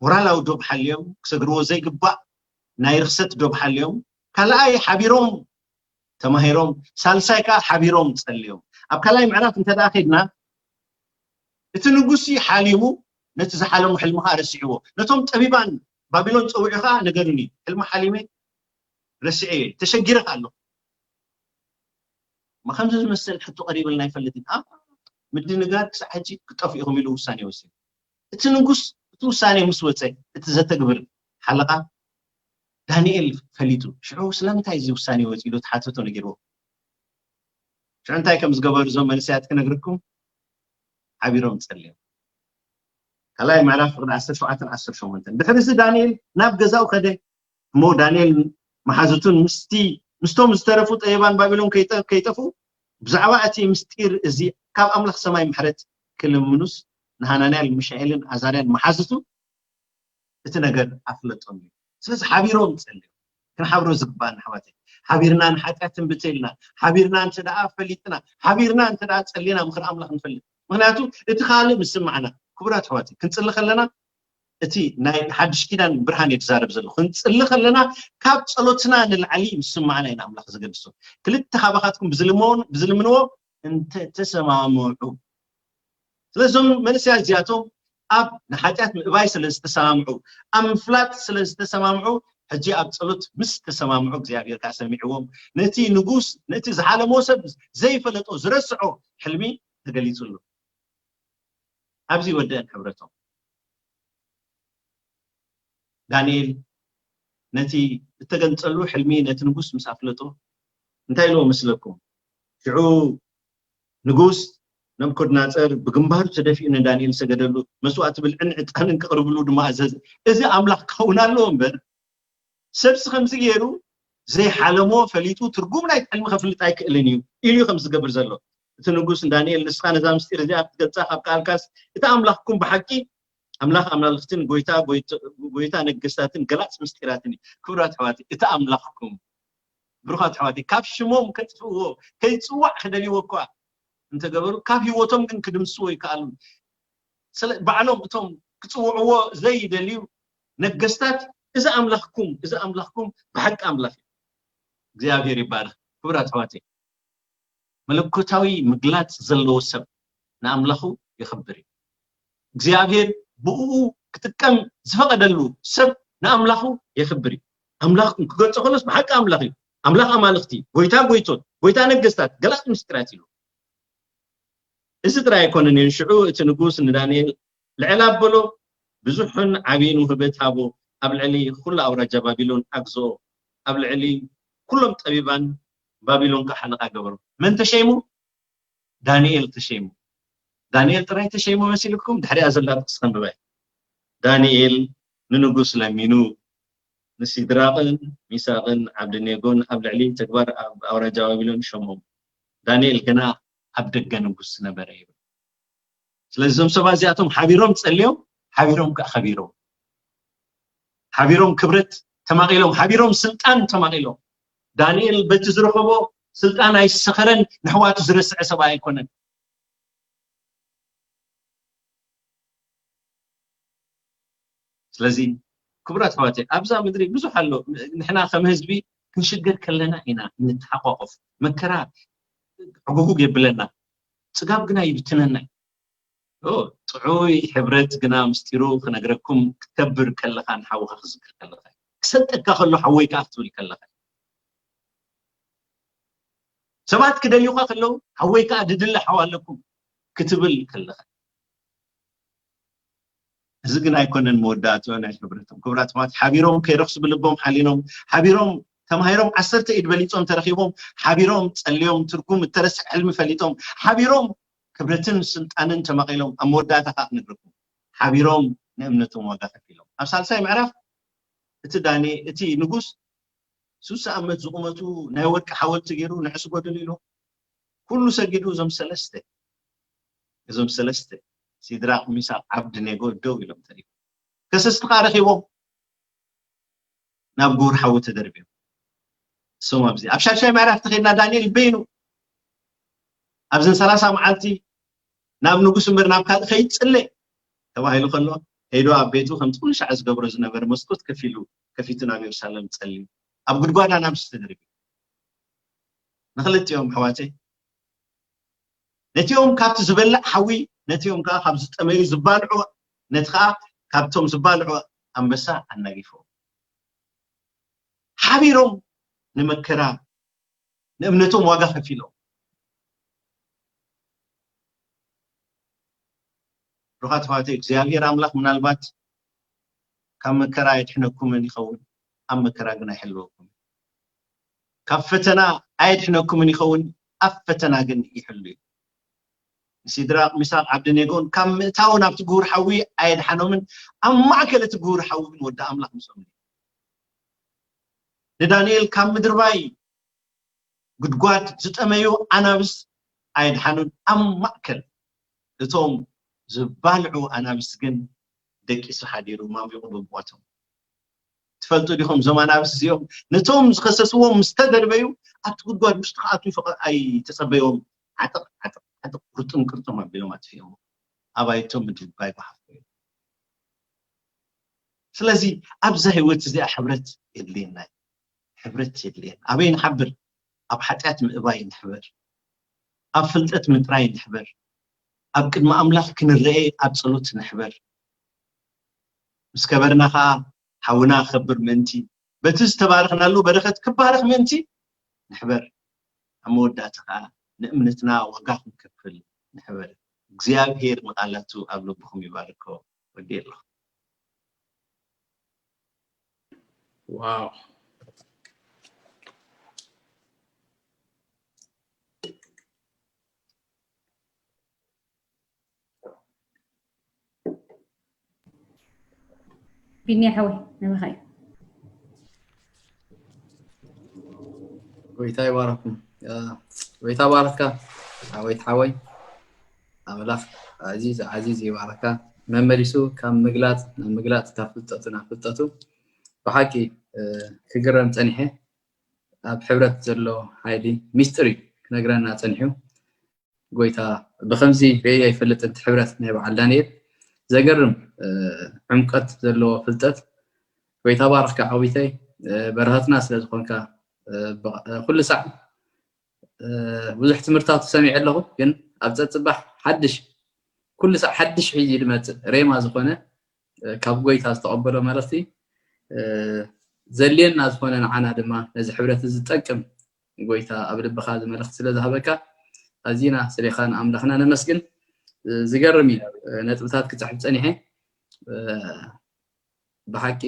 ሞራላዊ ዶብ ሓልዮም ክሰግርዎ ዘይግባእ ናይ ርኽሰት ዶብ ሓልዮም ካልኣይ ሓቢሮም ተማሂሮም፣ ሳልሳይ ከዓ ሓቢሮም ጸልዮም። ኣብ ካልኣይ ምዕራፍ እንተ ደኣ ኸድና፣ እቲ ንጉሲ ሓሊሙ ነቲ ዝሓለሙ ሕልሚ ከዓ ረሲዕዎ። ነቶም ጠቢባን ባቢሎን ጸዊዑ ከዓ ነገሩኒ፣ ሕልሚ ሓሊመ ረሲዐ እየ፣ ተሸጊረ ከዓ ኣለኹ። እሞ ከምዚ ዝመስል ሕቶ ቀሪብልና ይፈልጥ እዩ። ምድንጋር ክሳዕ ሕጂ ክጠፍኡ ኢኹም ኢሉ ውሳኔ ወሲኑ። እቲ ንጉስ እቲ ውሳኔ ምስ ወፀ እቲ ዘተግብር ሓለቓ ዳንኤል ፈሊጡ ሽዑ ስለምንታይ እዚ ውሳኔ ወፂኡ ኢሉ ተሓተቶ ነጊርዎ። ሽዑ እንታይ ከም ዝገበሩ እዞም መንእሰያት ክነግርኩም ሓቢሮም ጸልዮም። ካልኣይ ምዕራፍ ፍቕዲ ዓሰርተ ሸውዓተ ዓሰርተ ሸሞንተ። ድሕሪ እዚ ዳንኤል ናብ ገዛኡ ከደ እሞ ዳንኤል መሓዙቱን ምስቲ ምስቶም ዝተረፉ ጠቢባን ባቢሎን ከይጠፍኡ ብዛዕባ እቲ ምስጢር እዚ ካብ ኣምላኽ ሰማይ ምሕረት ክልምኑስ ንሃናንያን ሚሻኤልን ኣዛርያን መሓዙቱ እቲ ነገር ኣፍለጦም እዩ። ስለዚ ሓቢሮም ጸልዮም። ክንሓብሮ ዝግባኣና ኣሕዋተይ፣ ሓቢርና ንሓጢኣት ትንብተ ኢልና ሓቢርና እንተ ደኣ ፈሊጥና ሓቢርና እንተ ደኣ ጸሊና ምኽሪ ኣምላኽ ንፈልጥ። ምክንያቱ እቲ ካልእ ምስማዕና ክቡራት ኣሕዋተይ ክንጽሊ ከለና እቲ ናይ ሓድሽ ኪዳን ብርሃን እየ ዝዛረብ ዘለኹ። ክንጽሊ ከለና ካብ ጸሎትና ንላዕሊ ምስማዕና እዩ ንኣምላኽ ዘገድሶ። ክልተ ካባኻትኩም ብዝልምንዎ እንተተሰማምዑ። ስለዞም መንእሰያት እዚኣቶም ኣብ ንሓጢኣት ምእባይ ስለ ዝተሰማምዑ ኣብ ምፍላጥ ስለ ዝተሰማምዑ ሕጂ ኣብ ጸሎት ምስ ተሰማምዑ እግዚኣብሔር ከዓ ሰሚዕዎም ነቲ ንጉስ ነቲ ዝሓለሞ ሰብ ዘይፈለጦ ዝረስዖ ሕልሚ ተገሊጹሉ። ኣብዚ ወደአን ሕብረቶም። ዳንኤል ነቲ እተገንጸሉ ሕልሚ ነቲ ንጉስ ምስ ኣፍለጦ እንታይ ኢልዎ መስለኩም? ሽዑ ንጉስ ነብኮድናጸር ብግንባሩ ተደፊኡ ንዳንኤል ሰገደሉ። መስዋዕቲ ብልዕን ዕጣንን ክቕርብሉ ድማ ኣዘዘ። እዚ ኣምላኽ ክኸውን ኣለዎ እምበር ሰብሲ ከምዚ ገይሩ ዘይሓለሞ ፈሊጡ ትርጉም ናይ ሕልሚ ከፍልጥ ኣይክእልን እዩ ኢሉ ከም ዝገብር ዘሎ። እቲ ንጉስ ንዳንኤል ንስኻ ነዛ ምስጢር እዚኣ ክትገልጻ ካብ ከኣልካስ እቲ ኣምላኽኩም ብሓቂ ኣምላኽ ኣማልኽትን ጎይታ ጎይቶ- ጎይታ ነገስታትን ገላጽ ምስጢራትን እዩ። ክቡራት ኣሕዋተይ፣ እቲ ኣምላኽኩም፣ ብሩኻት ኣሕዋተይ፣ ካብ ሽሞም ከጥፍእዎ፣ ከይጽዋዕ ክደልይዎ እኳ እንተገበሩ፣ ካብ ህይወቶም ግን ክድምስዎ ይከኣሉ። ስለ ባዕሎም እቶም ክጽውዕዎ ዘይደልዩ ነገስታት፣ እዚ ኣምላኽኩም፣ እዚ ኣምላኽኩም ብሓቂ ኣምላኽ እዩ። እግዚኣብሔር ይባረኽ። ክቡራት ኣሕዋተይ፣ መለኮታዊ ምግላጽ ዘለዎ ሰብ ንኣምላኹ የኽብር እዩ። እግዚኣብሔር ብእኡ ክጥቀም ዝፈቐደሉ ሰብ ንኣምላኹ የኽብር እዩ። ኣምላኽኩም ክገልጾ ከሎስ ብሓቂ ኣምላኽ እዩ። ኣምላኽ ኣማልኽቲ፣ ጎይታ ጎይቶት፣ ጎይታ ነገስታት፣ ገላጽ ምስጢራት ኢሉ። እዚ ጥራይ ኣይኮነን። ሽዑ እቲ ንጉስ ንዳንኤል፣ ልዕል ኣበሎ፣ ብዙሕን ዓብይን ውህበት ሃቦ፣ ኣብ ልዕሊ ኩሉ ኣውራጃ ባቢሎን ኣግዝኦ፣ ኣብ ልዕሊ ኩሎም ጠቢባን ባቢሎን ከዓ ሓለቓ ገበሮ። መን ተሸይሙ? ዳንኤል ተሸይሙ። ዳንኤል ጥራይ ተሸይሙ መሲልኩም? ድሕሪኣ ዘላ ጥቅሲ ከንብባ እየ። ዳንኤል ንንጉስ ለሚኑ፣ ንሲድራቅን ሚሳቅን ዓብድኔጎን ኣብ ልዕሊ ተግባር ኣብ ኣውራጃ ባቢሎን ሸሞም። ዳንኤል ግና ኣብ ደገ ንጉስ ነበረ ይብል። ስለዚ እዞም ሰባት እዚኣቶም ሓቢሮም ጸልዮም፣ ሓቢሮም ከዓ ከቢሮም፣ ሓቢሮም ክብረት ተማቒሎም፣ ሓቢሮም ስልጣን ተማቒሎም። ዳንኤል በቲ ዝረኸቦ ስልጣን ኣይሰኸረን፣ ንሕዋቱ ዝረስዐ ሰብኣይ ኣይኮነን። ስለዚ ክቡራት ኣሕዋተይ፣ ኣብዛ ምድሪ ብዙሕ ኣሎ። ንሕና ከም ህዝቢ ክንሽገር ከለና ኢና እንተሓቋቆፍ። መከራ ዕጉጉግ የብለና፣ ጽጋብ ግና ይብትነና እዩ። ኦ፣ ጥዑይ ሕብረት ግና ምስጢሩ ክነግረኩም፣ ክትከብር ከለኻ ንሓውኻ ክዝክር ከለኻ እዩ። ክሰልጠካ ከሎ ሓወይ ከዓ ክትብል ከለኻ እዩ። ሰባት ክደልዩኻ ከለዉ ሓወይ ከዓ ድድለ ሓው ኣለኩም ክትብል ከለኻ እዩ። እዚ ግን ኣይኮነን መወዳእትኡ ናይ ሕብረቶም። ክቡራት ኣሕዋት፣ ሓቢሮም ከይረኽሱ ብልቦም ሓሊኖም፣ ሓቢሮም ተማሂሮም ዓሰርተ ኢድ በሊጾም ተረኺቦም፣ ሓቢሮም ጸልዮም ትርጉም እተረስዐ ሕልሚ ፈሊጦም፣ ሓቢሮም ክብረትን ስልጣንን ተማቒሎም፣ ኣብ መወዳእታ ከዓ ክነግረኩም፣ ሓቢሮም ንእምነቶም ዋጋ ከፊሎም። ኣብ ሳልሳይ ምዕራፍ እቲ ዳኒ እቲ ንጉስ ሱሳ ዓመት ዝቑመቱ ናይ ወርቂ ሓወልቲ ገይሩ ንዕስጎድሉ ኢሉ ኩሉ ሰጊዱ እዞም ሰለስተ እዞም ሰለስተ ሲድራቅ፣ ሚሳቅ፣ ዓብድኔጎ ደው ኢሎም ተሪፎም። ከሰስቲ ከዓ ረኺቦም ናብ ጉር ሓዊ ተደርብዮም። እሶም ኣብዚ ኣብ ሻድሻይ ምዕራፍ ተኸድና ዳንኤል በይኑ ኣብዘን ሰላሳ መዓልቲ ናብ ንጉስ እምበር ናብ ካልእ ከይጽለ ተባሂሉ ከሎ ሄዶ ኣብ ቤቱ ከምቲ ኩሉ ሻዕ ዝገብሮ ዝነበረ መስኮት ከፊሉ ከፊቱ ናብ የሩሳሌም ጸልዩ ኣብ ጉድጓዳ ናብ ዝተደርብዩ ንክልቲኦም ኣሕዋተይ ነቲኦም ካብቲ ዝበልዕ ሓዊ ነቲኦም ከዓ ካብ ዝጠመዩ ዝባልዑ ነቲ ከዓ ካብቶም ዝባልዑ ኣንበሳ ኣናጊፎም ሓቢሮም ንመከራ ንእምነቶም ዋጋ ከፊሎም ብሩኻት ኣሕዋተይ እግዚኣብሔር ኣምላኽ ምናልባት ካብ መከራ ኣየድሕነኩምን ይኸውን ኣብ መከራ ግን ኣይሕልወኩምን ካብ ፈተና ኣየድሕነኩምን ይኸውን ኣብ ፈተና ግን ይሕሉ እዩ ንሲድራቅ ሚሳቅ ዓብደኔጎን ካብ ምእታው ናብቲ ግሁር ሓዊ ኣየድሓኖምን ኣብ ማእከል እቲ ግሁር ሓዊ ግን ወዲ ኣምላኽ ምስኦም እዩ ንዳንኤል ካብ ምድርባይ ጉድጓድ ዝጠመዩ ኣናብስ ኣየድሓኑን ኣብ ማእከል እቶም ዝባልዑ ኣናብስ ግን ደቂሱ ሓዲሩ ማሚቑ ብምቋቶም ትፈልጡ ዲኹም እዞም ኣናብስ እዚኦም ነቶም ዝኸሰስዎም ምስ ተደርበዩ ኣብቲ ጉድጓድ ውሽጢ ክኣትዉ ኣይተጸበዮም ዓጥቕ ዓጥቕ ዓጥቕ ቅርጥም ቅርጥም ኣቢሎም ኣጥፊኦም ኣባይቶም ምድርባይ ብሓፍኮ ስለዚ ኣብዛ ህይወት እዚኣ ሕብረት የድልየና ሕብረት የድልየን ኣበይ ንሓብር ኣብ ሓጢኣት ምእባይ ንሕበር ኣብ ፍልጠት ምጥራይ ንሕበር ኣብ ቅድሚ ኣምላኽ ክንረኤ ኣብ ጸሎት ንሕበር ምስ ከበርና ኸዓ ሓውና ክኸብር ምእንቲ በቲ ዝተባረኽናሉ በረኸት ክባረኽ ምእንቲ ንሕበር ኣብ መወዳእታ ኸዓ ንእምነትና ዋጋ ክንከፍል ንሕበር እግዚኣብሔር ንቓላቱ ኣብ ልብኹም ይባርኮ ወዲ ኣለኹ ዋው ቢኒ ሓወይ ንባኻ እዩ ጎይታ ይባረኩም ጎይታ ባረካ ሓወይት ሓወይ ኣምላኽ ኣዚዝ ዓዚዝ ይባረካ መመሊሱ ካብ ምግላፅ ናብ ምግላፅ ካብ ፍልጠቱ ናብ ፍልጠቱ ብሓቂ ክግረም ፀኒሐ። ኣብ ሕብረት ዘሎ ሓይሊ ሚስጥር እዩ ክነግረና ፀኒሑ። ጎይታ ብከምዚ ርእየ ኣይፈልጥን እቲ ሕብረት ናይ በዓል ዳንኤል። ዘገርም ዕምቀት ዘለዎ ፍልጠት። ጎይታ ባርኽካ ዓዊተይ። በረኸትና ስለ ዝኾንካ ኩሉ ሳዕ ብዙሕ ትምህርታት ሰሚዐ ኣለኹ። ግን ኣብ ፀፅባሕ ሓድሽ ኩሉ ሳዕ ሓድሽ ሒዙ ዝመፅእ ሬማ ዝኾነ ካብ ጎይታ ዝተቐበሎ መልእኽቲ ዘልየና ዝኾነ ንዓና ድማ ነዚ ሕብረት ዝጠቅም ጎይታ ኣብ ልብኻ እዚ መልእኽቲ ስለ ዝሃበካ ኣዚና ስሌኻ ንኣምላኽና ነመስግን። ዝገርም እዩ ነጥብታት ክፅሕፍ ፀኒሐ። ብሓቂ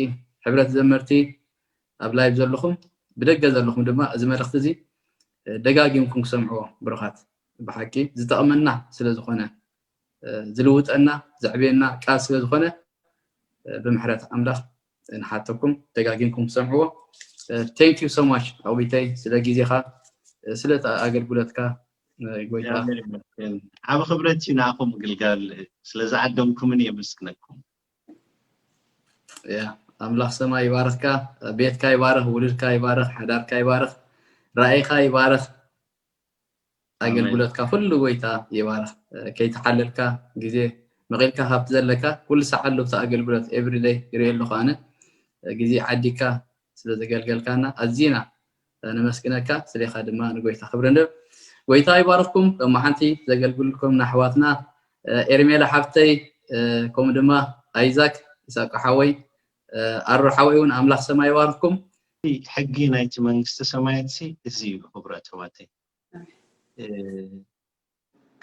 ሕብረት ዘመርቲ ኣብ ላይቭ ዘለኹም ብደገ ዘለኹም ድማ እዚ መልእኽቲ እዚ ደጋጊምኩም ክሰምዕዎ ብሩኻት። ብሓቂ ዝጠቕመና ስለ ዝኾነ ዝልውጠና ዘዕብየና ቃል ስለ ዝኾነ ብምሕረት ኣምላኽ ንሓተኩም ደጋጊምኩም ክሰምዕዎ። Thank you so much ኣውቢተይ ስለ ግዜኻ ስለ ኣገልግሎትካ። ጎይታ ዓብ ክብረት እዩ ንኣኹም ምግልጋል ስለ ዝዓደምኩምን የመስግነኩም። ኣምላኽ ሰማይ ይባርኽካ፣ ቤትካ ይባርኽ፣ ውሉድካ ይባርኽ፣ ሓዳርካ ይባርኽ፣ ራእይካ ይባርኽ፣ ኣገልግሎትካ ኩሉ ጎይታ ይባርኽ። ከይተሓለልካ ግዜ መቒልካ ካብቲ ዘለካ ኩሉ ሰዓት ኣለብቲ ኣገልግሎት everyday ይርኢ ኣለኹ ኣነ ግዜ ዓዲካ ስለ ዘገልገልካና ኣዚና ነመስግነካ። ስሌኻ ድማ ንጎይታ ክብሪ ንህብ። ጎይታ ይባርኽኩም። ሎማሓንቲ ዘገልግልኩም ንኣሕዋትና ኤርሜላ ሓብተይ ከምኡ ድማ ኣይዛክ ይሳቆ ሓወይ ኣሮ ሓወይ እውን ኣምላኽ ሰማይ ይባርኽኩም። ሕጊ ናይቲ መንግስቲ ሰማያት እዚ እዩ። ክቡራት ኣሕዋተይ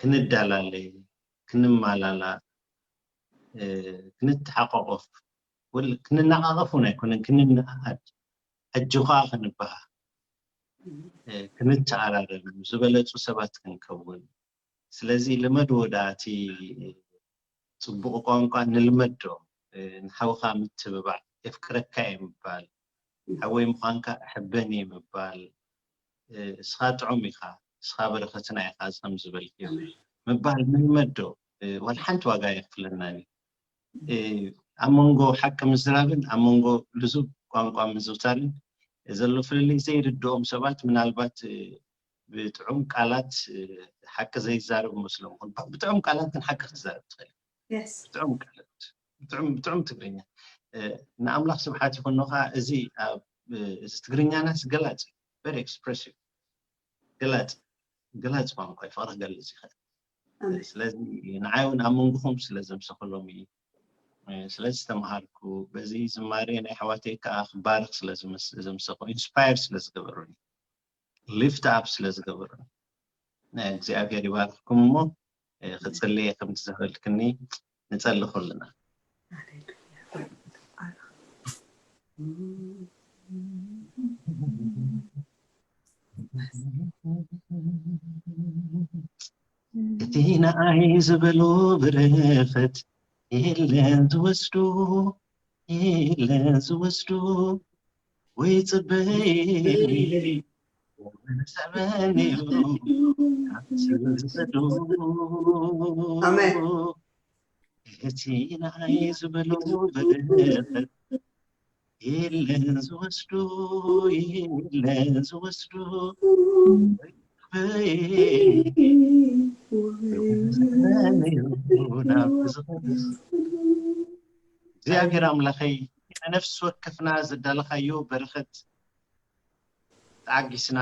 ክንዳላለ ክንማላላ ክንተሓቋቆፍ ክንናቃቀፍ እውን ኣይኮነን ክንነኣድ ኣጆኻ ክንበሃ ክንተኣራረም ዝበለፁ ሰባት ክንከውን ስለዚ ልመድዎ ደኣ እቲ ፅቡቕ ቋንቋ ንልመዶ ንሓውኻ ምትብባዕ የፍቅረካ እየ ምባል ሓወይ ምዃንካ እሕበኒ ምባል እስኻ ጥዑም ኢኻ እስኻ በረኸትና ኢኻ እዚ ከም ዝበልክዮ ምባል ንልመዶ ዋላ ሓንቲ ዋጋ የኽፍለናን እዩ ኣብ መንጎ ሓቂ ምዝራብን ኣብ መንጎ ልዙብ ቋንቋ ምዝውታርን ዘሎ ፍልልይ ዘይርድኦም ሰባት ምናልባት ብጥዑም ቃላት ሓቂ ዘይዛረብ መስሎም ይኹን ብጥዑም ቃላት ግን ሓቂ ክትዛረብ ትኽእል ብጥዑም ቃላት ብጥዑም ትግርኛ ንኣምላኽ ስብሓት ይኹን ኖኻ እዚ እዚ ትግርኛናስ ገላፂ very expressive ገላፂ ገላፂ ቋንቋ ፍቕሪ ክገልፅ ይኽእል ስለዚ ንዓይ እውን ኣብ መንጎኹም ስለ ዘምሰኽሎም እዩ ስለዚ ዝተምሃርኩ በዚ ዝማሬ ናይ ኣሕዋተይ ከዓ ክባርኽ ስለ ዘምሰኹ ኢንስፓየር ስለ ዝገበሩኒ lift up ስለ ዝገበሩኒ እግዚኣብሔር ይባርኽኩም እሞ ክፅልየ ከምቲ ዘኽእልክኒ ንፀሊ ኩልና እቲ ንኣይ ዝበሎ በረኸት የለን ዝወስዶ የለን ዝወስዶ ወይ ጽበይ ሰበን እዩ ዝሰዶ ኣሜን እቲ ንኣይ ዝበሎ በረኸት የለን ዝወስዶ የለን ዝወስዶ እግዚኣብሔር ኣምላኸይ ንነፍሲ ወከፍና ዘዳለኻዮ በረኸት ተዓጊስና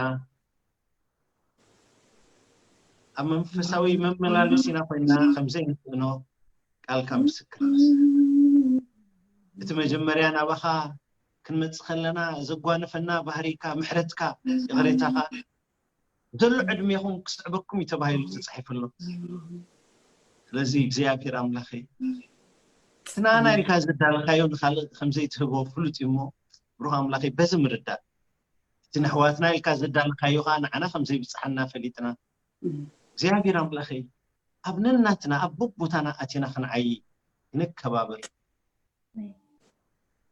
ኣብ መንፈሳዊ መመላለሲና ኮይና ከምዘይንስእኖ ቃልካ ምስክር እቲ መጀመርያ ናባኻ ክንመፅእ ከለና ዘጓነፈና ባህሪካ ምሕረትካ ይቕሬታኻ ዘሎ ዕድሜኹም ክስዕበኩም እዩ ተባሂሉ ተፃሒፉ ኣሎ ስለዚ እግዚኣብሔር ኣምላኸ ትናና ኢልካ ዘዳለካዮ ንካልእ ከምዘይትህቦ ፍሉጥ እዩ እሞ ብሩኽ ኣምላኸ በዚ ምርዳእ እቲ ነሕዋትና ኢልካ ዘዳለካዮ ከዓ ንዓና ከምዘይብፅሓና ፈሊጥና እግዚኣብሔር ኣምላኸ ኣብ ነናትና ኣብ በቦታና ኣቲና ክንዓይ ክንከባበር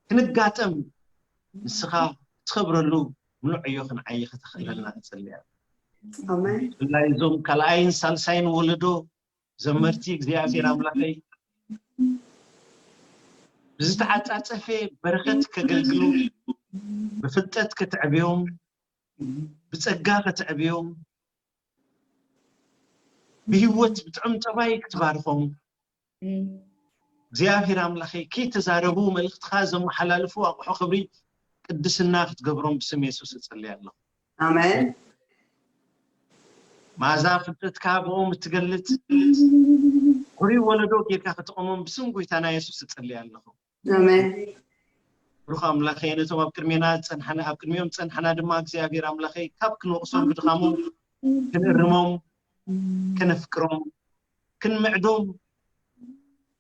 ክንጋጠም ንስኻ ትኸብረሉ ምሉዕ ዕዮ ክንዓይ ከተኽእለልና ንፅልያ ብፍላይ እዞም ካልኣይን ሳልሳይን ወለዶ ዘመርቲ እግዚኣብሔር ኣምላኸይ ብዝተዓጻጸፈ በረኸት ከገልግሉ፣ ብፍልጠት ከተዕብዮም፣ ብጸጋ ከተዕብዮም፣ ብህይወት ብጥዑም ጠባይ ክትባርኾም፣ እግዚኣብሔር ኣምላኸይ፣ ከይተዛረቡ መልእኽትኻ ዘመሓላልፉ ኣቑሑ ክብሪ ቅድስና ክትገብሮም ብስም የሱስ እጽሊ ኣለኹ። ኣሜን። መኣዛ ፍልጠትካ ብኦም እትገልጽ ኩሪ ወለዶ ጌርካ ክትቆሞም ብስም ጎይታና የሱስ እጽሊ ኣለኹ። ኣሜን። ብሩኽ ኣምላኸይ፣ ነቶም ኣብ ቅድሜና ዝጸንሓና፣ ኣብ ቅድሚኦም ዝጸንሓና ድማ እግዚኣብሔር ኣምላኸይ ካብ ክንወቕሶም ብድኻሞም ክንእርሞም፣ ከነፍቅሮም፣ ክንምዕዶም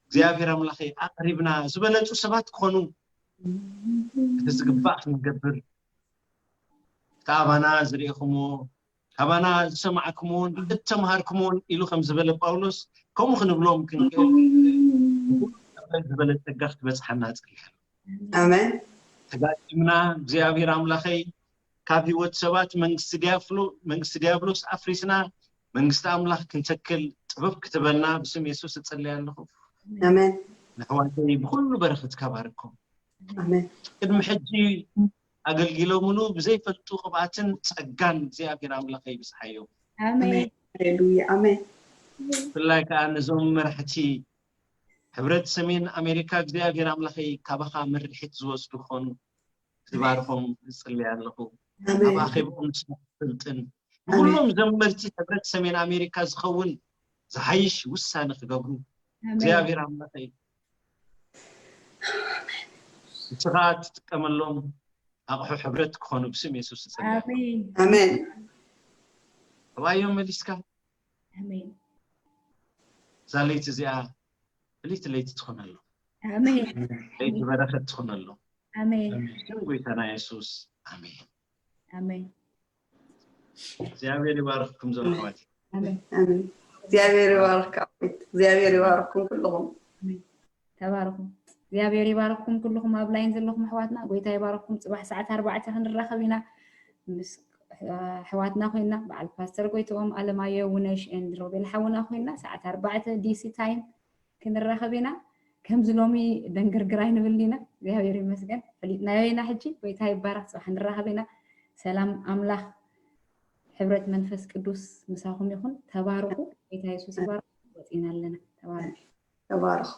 እግዚኣብሔር ኣምላኸይ ኣቕሪብና ዝበለጹ ሰባት ክኾኑ እቲ ዝግባእ ክንገብር፣ ካባና ዝርኢኹምዎ፣ ካባና ዝሰማዕኩምዎን እተምሃርኩምዎን ኢሉ ከም ዝበለ ጳውሎስ፣ ከምኡ ክንብሎም ክንክእል ዝበለ ጸጋ ክትበጽሓና ጸሊሐ ኣሜን። ተጋጢምና እግዚኣብሔር ኣምላኸይ ካብ ህይወት ሰባት መንግስቲ ዲያፍሎ መንግስቲ ዲያብሎስ ኣፍሪስና መንግስቲ ኣምላኽ ክንተክል ጥበብ ክትበልና ብስም የሱስ እጸልይ ኣለኹ። ኣሜን። ንሕዋተይ ብኩሉ በረኸትካ ባርኮም። ኣሜን። ቅድሚ ሕጂ ኣገልጊሎምሉ ብዘይፈልጡ ቅብኣትን ጸጋን እግዚኣብሔር ኣምላኸ ይብዝሓዮም። ኣሜን። ሃሌሉያ። ኣሜን። ብፍላይ ከዓ ነዞም መራሕቲ ሕብረት ሰሜን ኣሜሪካ እግዚኣብሔር ኣምላኸይ ካባኻ ምርሒት ዝወስዱ ክኾኑ ክትባርኾም እጽልይ ኣለኹ። ኣብ ኣሜን። ኣኼብኦም ስልጥን ኩሎም ዘመርቲ ሕብረት ሰሜን ኣሜሪካ ዝኸውን ዝሓይሽ ውሳነ ክገብሩ ኣሜን። እግዚኣብሔር ኣምላኸይ ንስኻ ትጥቀመሎም ኣቑሑ ሕብረት ክኾኑ ብስም የሱስ እጽልይ ኣለኹ። ኣሜን። ኣሜን። ኣባዮም መሊስካ ኣሜን። እዛ ለይቲ እዚኣ ፍልይቲ ለይቲ ትኾነሎም ኣሜን። ለይቲ በረኸት ትኾነሎም ኣሜን። ብስም ጎይታና የሱስ ኣሜን። ኣሜን። እግዚኣብሔር ይባርኽኩም ዘመዋት ኣሜን። ኣሜን። እግዚኣብሔር ይባርካ። እግዚኣብሔር ይባርኩም ኩልኹም። ተባረኹ። እግዚኣብሔር ይባርኩም ኩልኹም ኣብ ላይን ዘለኹም ኣሕዋትና፣ ጎይታ ይባርኩም። ጽባሕ ሰዓት ኣርባዕተ ክንራኸብ ኢና ምስ ኣሕዋትና ኮይና፣ በዓል ፓስተር ጎይትኦም ኣለማዮ፣ ውነሽ ኤንድ ሮቤል ሓውና ኮይና ሰዓት ኣርባዕተ ዲሲ ታይም ክንራኸብ ኢና። ከምዚ ሎሚ ደንግርግር ኣይንብል ኢና። እግዚኣብሔር ይመስገን ፈሊጥናዮ ኢና። ሕጂ ጎይታ ይባረክ። ጽባሕ ንራኸብ ኢና። ሰላም ኣምላኽ ሕብረት መንፈስ ቅዱስ ምሳኹም ይኹን። ተባረኹ። ጎይታ የሱስ ይባርክ። ወፂና ኣለና። ተባረኹ። ተባረኹ።